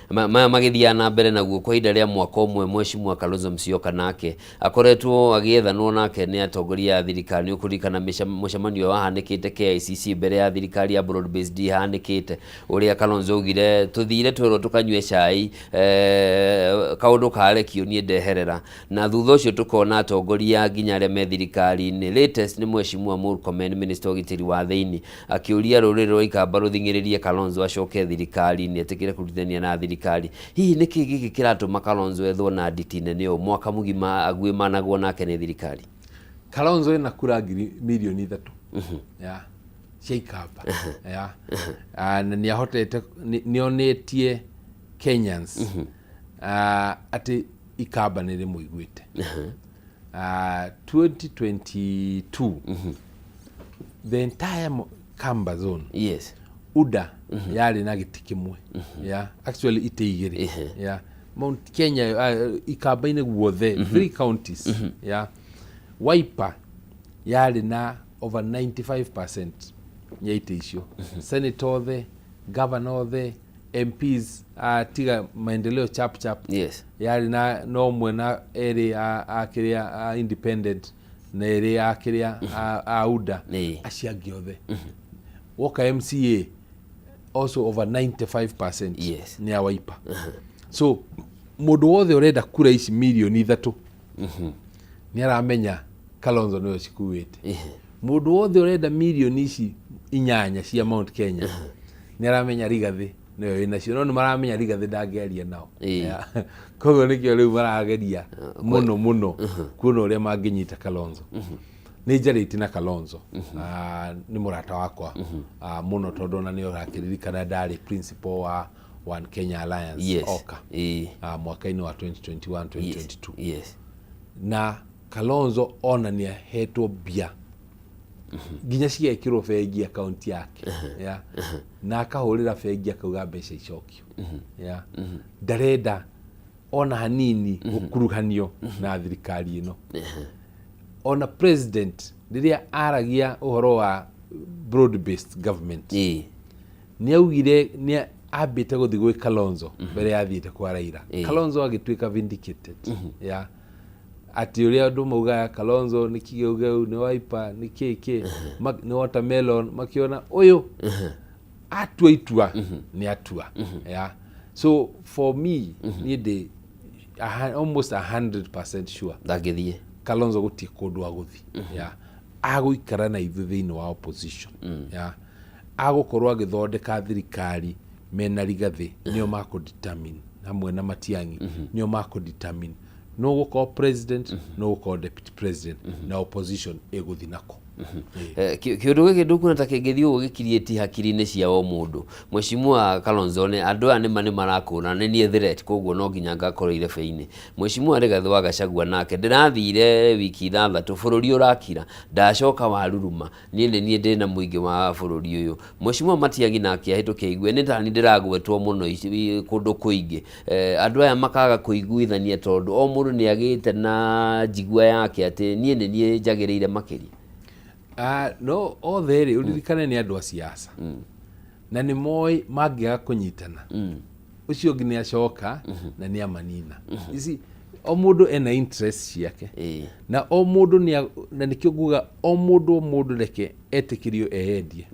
Maya magĩthiaga na mbere naguo kwa ihinda rĩa mwaka ũmwe, Mheshimiwa Kalonzo Musyoka nake akoretwo agĩethanwo nake nĩ atongoria a thirikari. Nĩ ũkũririkana mũcemanio wahanĩkĩte KICC mbere ya thirikari ya broad based ihanĩkĩte, ũrĩa Kalonzo augire tũthire twerwo tũkanyue cai, kaũndũ karekio niĩ ndeherera. Na thutha ũcio tũkona atongoria nginya arĩa me thirikari-inĩ, latest nĩ Mheshimiwa Murkomen, minister wa ũgitĩri wa thĩinĩ, akĩũria rũrĩrĩ rwa Ikamba rũthing'ĩrĩrie Kalonzo acoke thirikari-inĩ, etĩkĩre kũrutithania na thirikari. Hihi nĩkĩ gĩkĩ kĩratũma Kalonzo ethwo na nditi nene ũũ, mwaka mũgima aguĩmanagwo nake nĩ thirikari? Kalonzo ena kura 3 million ya cia Ikamba ya. Na nĩ ahotete, nĩ onetie Kenyans atĩ Ikamba nĩ rĩmũiguĩte. 2022 the entire Kamba zone, UDA yarĩ na gĩtĩ kĩmwe ya, actually itĩ igĩrĩ ya Mount Kenya. Ikamba-inĩ guothe, three counties ya, Wiper yarĩ na over 95% ya itĩ icio, senator othe, governor othe, MPs, tiga Maendeleo Chap Chap yarĩ na no ũmwe na erĩ a kĩrĩa a independent na erĩ a kĩrĩa a UDA. Acio angĩ othe, woka MCA also over 95% nĩ a Wiper. So mũndũ wothe ũrenda kura ici 3 million nĩ aramenya Kalonzo nĩwe cikuĩte. Mũndũ wothe ũrenda mirioni ici 8 cia Mount Kenya nĩ aramenya Rigathĩ nĩwe wĩnacio, no nĩ maramenya Rigathĩ ndangĩaria nao. Yeah. Koguo nĩkĩo rĩu marageria mũno mũno kuona ũrĩa mangĩnyita Kalonzo. Nĩ njarĩtie na Kalonzo. Nĩ mũrata wakwa mũno, tondũ ona nĩ ũrakĩririkana ndarĩ principal wa One Kenya Alliance, Oka, mwaka-inĩ wa 2021 2022. Na Kalonzo ona nĩ ahetwo mbia nginya cigekĩrwo bengi akaunti yake, yeah. Na akahũrĩra bengi akauga mbeca icokio, yeah. Ndarenda ona hanini gũkuruhanio na thirikari ĩno. Ona president rĩrĩa aragia ũhoro wa broad based government, nĩ augire nĩ ambĩte gũthiĩ gwĩ Kalonzo mbere ya athiĩte kwa Raila. Kalonzo agĩtuĩka vindicated, yeah. Atĩ ũrĩa andũ maugaga Kalonzo nĩ kĩgeugeu, nĩ Wiper, nĩ kĩ kĩ, nĩ watermelon, makĩona ũyũ atua itua nĩ atua, yeah. So for me, niĩ ndĩ almost 100% sure ndangĩthiĩ. Kalonzo gũtirĩ kũndũ agũthiĩ, yeah. Agũikara na ithuĩ thĩinĩ wa opposition, yeah. Agũkorwo agĩthondeka thirikari mena Rigathĩ, nĩo makũ determine, hamwe na Matiang'i, nĩo makũ determine no gũkorwo president, no gũkorwo deputy president, na opposition ĩgũthiĩ nako. Kĩũndũ gĩkĩ ndũkuona ta kĩngĩthiĩ ũguo gĩkiriĩti hakiri-inĩ cia o mũndũ? Mheshimiwa Kalonzo, nĩ andũ aya nĩma nĩ marakũra nĩ niĩ threat, koguo no nginya ngakorwo irebe-inĩ. Mheshimiwa Rigathĩ wa Gachagua nake, ndĩrathire wiki 6 bũrũri ũrakira, ndacoka waruruma, niĩ nĩ niĩ ndĩna mũingĩ wa bũrũri ũyũ. Mheshimiwa Matiang'i nake ahĩtũke aigue nĩ tani ndĩragwetwo mũno kũndũ kũingĩ. Andũ aya makaga kũiguithania tondũ o mũndũ nĩ agĩte na njigua yake atĩ niĩ nĩ niĩ njagĩrĩire makĩria. No othe rĩ, ũririkane nĩ andũ a siasa na nĩ moĩ mangĩaga kũnyitana, ũcio ũngĩ nĩ acoka na nĩ amanina. Ici o mũndũ ena interest ciake na o mũndũ nĩ, na nĩkĩo nguga o mũndũ, o mũndũ reke etĩkĩrio eyendie,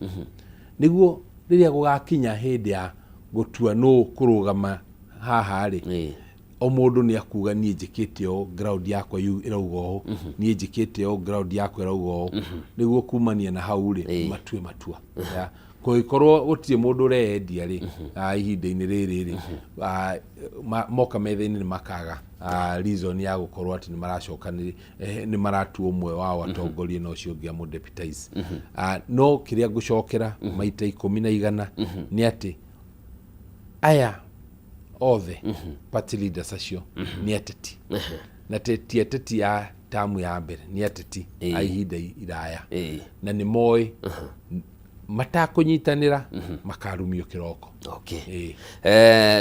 nĩguo rĩrĩa gũgakinya hĩndĩ ya gũtua nũ kũrũgama haha rĩ, o mũndũ nĩ akuga, "Niĩ njĩkĩte ũũ, ground yakwa ĩrauga ũũ, niĩ njĩkĩte ũũ, ground yakwa ĩrauga ũũ," nĩguo kumania na hau rĩ, matue matua. Yeah. Kũngĩkorwo gũtirĩ mũndũ ũreyendia rĩ, ihinda-inĩ rĩrĩ rĩ, moka metha-inĩ nĩ makaga reason ya gũkorwo atĩ nĩ maracoka nĩ maratua ũmwe wao atongorie na ũcio ũngĩ amũ-deputize. No kĩrĩa ngũcokera maita ikũmi na igana nĩ atĩ aya othe party leaders acio nĩ ateti, na ti ateti ya tamu ya mbere, nĩ ateti a ihinda iraya, na nĩ moĩ matakũnyitanĩra makarumio kĩroko.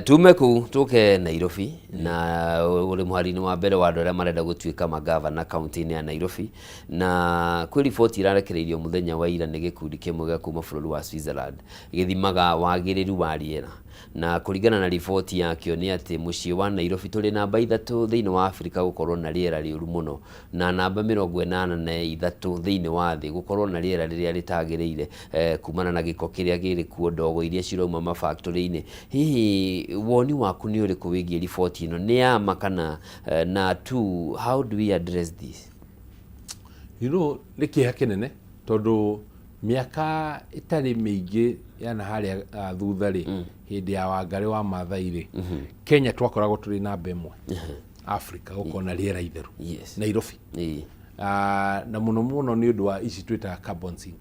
Tume kũu tũke Nairobi, na ũrĩ mũhari-inĩ wa mbere wa andũ arĩa marenda gũtuĩka magavana kaunti-inĩ ya Nairobi, na kwĩ riboti irarekereirio mũthenya wa ira nĩ gĩkundi kĩmwe gĩa kuma bũrũri wa Switzerland gĩthimaga wagĩrĩru wa rĩera, na kũringana na riboti yakĩo nĩ atĩ mũciĩ wa Nairobi tũrĩ namba 3 thĩinĩ wa Afrika gũkorwo na rĩera rĩũru mũno, na namba 83 thĩinĩ wa thĩ gũkorwo na rĩera rĩrĩa rĩtagĩrĩire, kumana na gĩko kĩrĩa kĩrĩ kuo, ndogo iria cirauma mafactory-inĩ. Hihi woni waku nĩ ũrĩkũ wĩgiĩ riboti ĩno? Nĩ ya ma kana na two, how do we address this? Nĩ kĩeha kĩnene tondũ mĩaka ĩtarĩ mĩingĩ yana harĩa thutha rĩ, hĩndĩ ya Wangarĩ wa Maathai rĩ, Kenya twakoragwo tũrĩ namba 1 Africa gũkorwo na rĩera itheru. Nairobi. Na mũno mũno nĩ ũndũ wa ici twĩtaga carbon sink,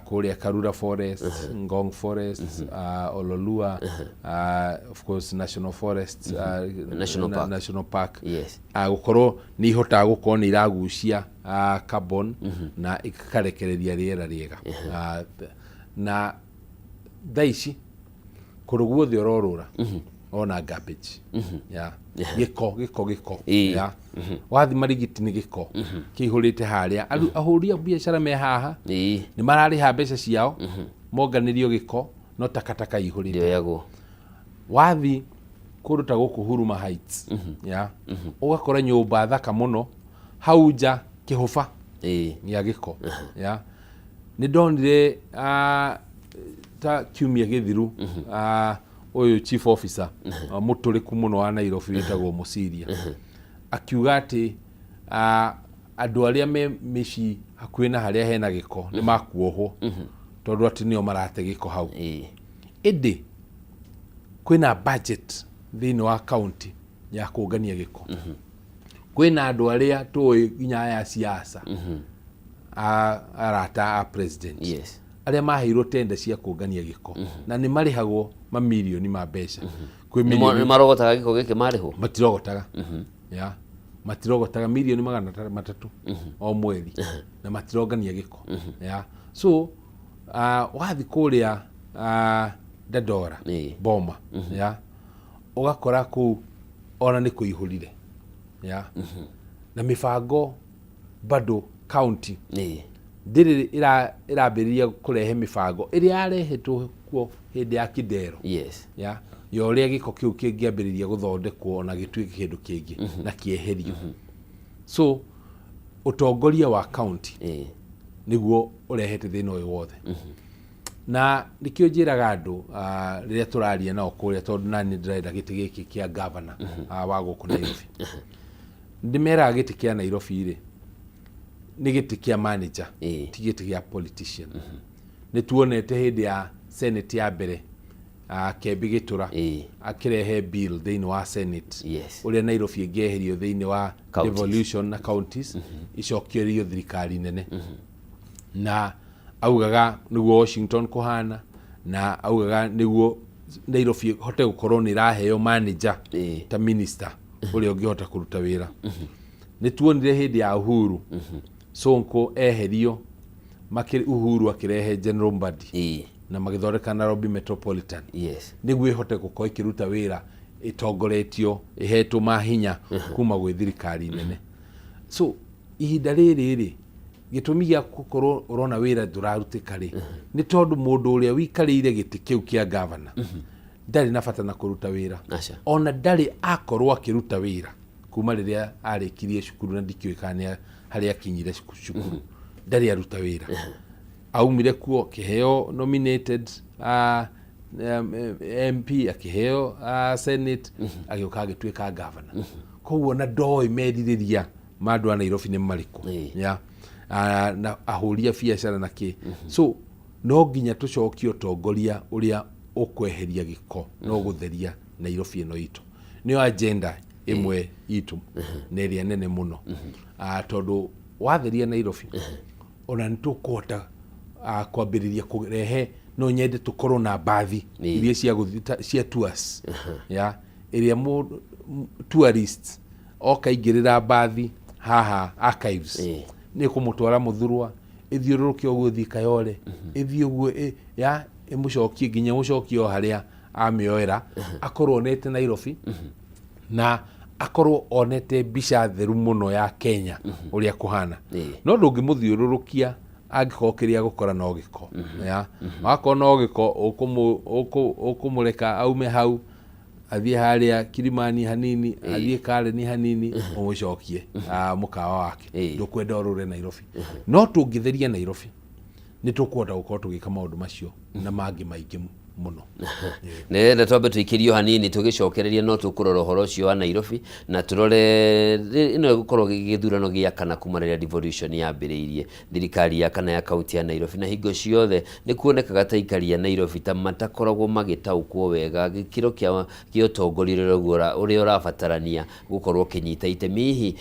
kũrĩa Karura Forest, Ngong Forest, Ololua, of course National Forest, National Park. National Park. Gũkorwo nĩ ihotaga gũkorwo nĩ iragucia carbon na ikarekereria rĩera rĩega. Na thaa ici kũndũ guothe ũrorũra ona garbage, yeah. Gĩko, gĩko, gĩko. Yeah. Wathi Marigiti nĩ gĩko kĩihũrĩte harĩa. Ahũri a biacara me haha nĩ mararĩha mbeca ciao monganĩrio gĩko, no takataka ihũrĩte. Ndĩoyagwo. Wathi kũndũ ta gũkũ Huruma Heights, yeah, ũgakora nyũmba thaka mũno, hau nja kĩhũba gĩa gĩko, yeah. Nĩ ndonire ta kiumia gĩthiru, ũyũ chief officer mũtũrĩku mũno wa Nairobi wĩtagwo Mũciria akiuga atĩ andũ arĩa me mĩciĩ Hakuhĩ na harĩa hena gĩko nĩ makuohwo tondũ atĩ nĩo marate gĩko hau. Ĩndĩ kwĩna budget thĩinĩ wa county ya kũngania gĩko. Kwĩna andũ arĩa tũĩ nginya aya siasa, arata a president, arĩa maheirwo tenda cia kũngania gĩko na nĩ marĩhagwo mamirioni ma mbeca. Kwĩ Nĩ mirioni marogotaga gĩko gĩkĩ marĩhwo? Matirogotaga. Ya, matirogotaga mirioni 300 o mweri na matirongania gĩko. Ya, so wathi kũrĩa Dandora, Boma, ya, ũgakora kũu ona nĩ kũihũrire. Ya, na mĩbango bado county ndĩrĩ ĩrambĩrĩria kũrehe mĩbango ĩrĩa yarehetwo kuo hĩndĩ ya Kidero, ya ũrĩa gĩko kĩu kĩngĩambĩrĩria gũthondekwo ona gĩtuĩke kĩndũ kĩngĩ na kĩeherio. So ũtongoria wa county nĩguo ũrehete thĩna ũyũ wothe, na nĩkĩo njĩraga andũ rĩrĩa tũraria nao kũrĩa, tondũ nani ndĩrenda gĩtĩ gĩkĩ kĩa gavana wa gũkũ Nairobi, ndĩmeraga gĩtĩ kĩa Nairobi rĩ nĩ gĩtĩ kĩa manager, ti gĩtĩ gĩa politician. Nĩ tuonete hĩndĩ ya Senate ya mbere, Kembi Gĩtũra akĩrehe bill thĩinĩ wa Senate ũrĩa Nairobi ĩngĩeherio thĩinĩ wa counties. Devolution na counties icokerio thirikari nene, na augaga nĩguo Washington kũhana, na augaga nĩguo Nairobi ĩhote gũkorwo nĩ ĩraheo manager ta minister ũrĩa ũngĩhota kũruta wĩra. Nĩ tuonire hĩndĩ ya Uhuru, Sonko eherio, Uhuru akĩrehe General Mbadi na magĩthondeka Nairobi Metropolitan nĩguo ĩhote gũkorwo ĩkĩruta wĩra ĩtongoretio, ĩhetwo mahinya kuma gwĩ thirikari nene. So ihinda rĩrĩ rĩ, gĩtũmi gĩa gũkorwo ũrona wĩra ndũrarutĩka rĩ, nĩ tondũ mũndũ ũrĩa wikarĩire gĩtĩ kĩu kĩa gavana ndarĩ na bata na kũruta wĩra. Aca. Ona ndarĩ akorwo akĩruta wĩra kuma rĩrĩa arĩkirie cukuru, na ndikĩũĩ kana harĩa akinyire cukuru, ndarĩ aruta wĩra. Aumire kuo akĩheo nominated MP, akĩheo Senate, agĩũka agĩtuĩka gavana. Koguo na ndoĩ merirĩria ma andũ a Nairobi nĩ marĩkũ. Ya, na ahũri a biacara na kĩ. So no nginya tũcokie ũtongoria ũrĩa ũkweheria gĩko na ũgũtheria Nairobi ĩno itũ. Nĩyo agenda ĩmwe itũ na ĩrĩa nene mũno. Tondũ watheria Nairobi, ona nĩ tũkũhota kwambĩrĩria kũrehe, no nyende tũkorwo na mbathi iria cia gũthiĩ cia tours, ya ĩrĩa tourist oka ingĩrĩra mbathi haha Archives, nĩ kũmũtwara Mũthurwa, ĩthiũrũrũke ũguo, ĩthiĩ Kayole, ĩthiĩ ũguo, ya ĩmũcokie nginya mũcokie o harĩa amĩoera, akorwo onete Nairobi na akorwo onete mbica theru mũno ya Kenya ũrĩa kũhana. No ndũngĩmũthiũrũrũkia angĩkorwo kĩrĩa gũkora no gĩko. Ya, wakorwo no gĩko, ũkũmũreka aume hau athiĩ harĩa Kilimani hanini, athiĩ Karen hanini, ũmũcokie mũkawa wake. Ndũkwenda ũrũre Nairobi. No tũngĩtheria Nairobi, nĩ tũkũhota gũkorwo tũgĩka maũndũ macio na mangĩ maingĩ mũno. Nĩrenda twambe tũikĩrio hanini, tũgĩcokereria no tũkũrora ũhoro ũcio wa Nairobi na tũrore ĩno ĩgũkorwo gĩthurano gĩa kana kuma rĩrĩa devolution yambĩrĩirie thirikari ya kana ya kaunti ya Nairobi, na hingo ciothe nĩ kuonekaga ta aikari a Nairobi ta matakoragwo magĩtaũkwo wega gĩkĩro kĩa ũtongoria ũrĩa ũrabatarania gũkorwo ũkĩnyita itemi, hihi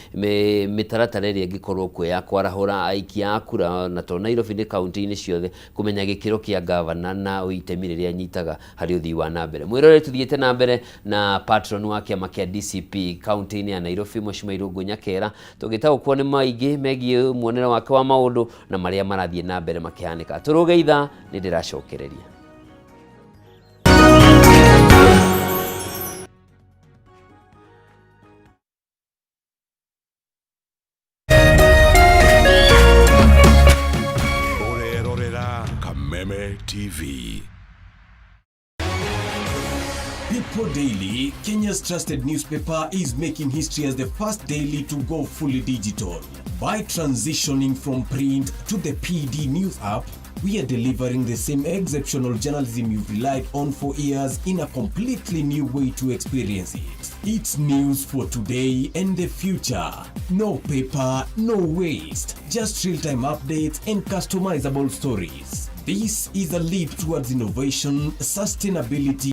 mĩtaratara ĩrĩa ĩngĩkorwo kuo ya kwarahũra aikia a kura, na to Nairobi, nĩ kaunti-inĩ ciothe, kũmenya gĩkĩro kĩa gavana na itemi rĩrĩa anyitaga harĩ ũthii wa na mbere. Mwĩrore, tũthiĩte na mbere na patron wa kĩama kĩa DCP kaunti-inĩ ya Nairobi, Mheshimiwa Irũngũ Nyakera, tũgĩtaũkwo nĩ maingĩ megiĩ muonere wake wa maũndũ na marĩa marathiĩ na mbere makĩhanĩka. Tũrũge ithaa, nĩ ndĩracokereria. Ũrerorera Kameme TV. People Daily, Kenya's trusted newspaper, is making history as the first daily to go fully digital. By transitioning from print to the PD News app, we are delivering the same exceptional journalism you've relied on for years in a completely new way to experience it. It's news for today and the future. No paper, no waste, just real time updates and customizable stories. This is a leap towards innovation, sustainability,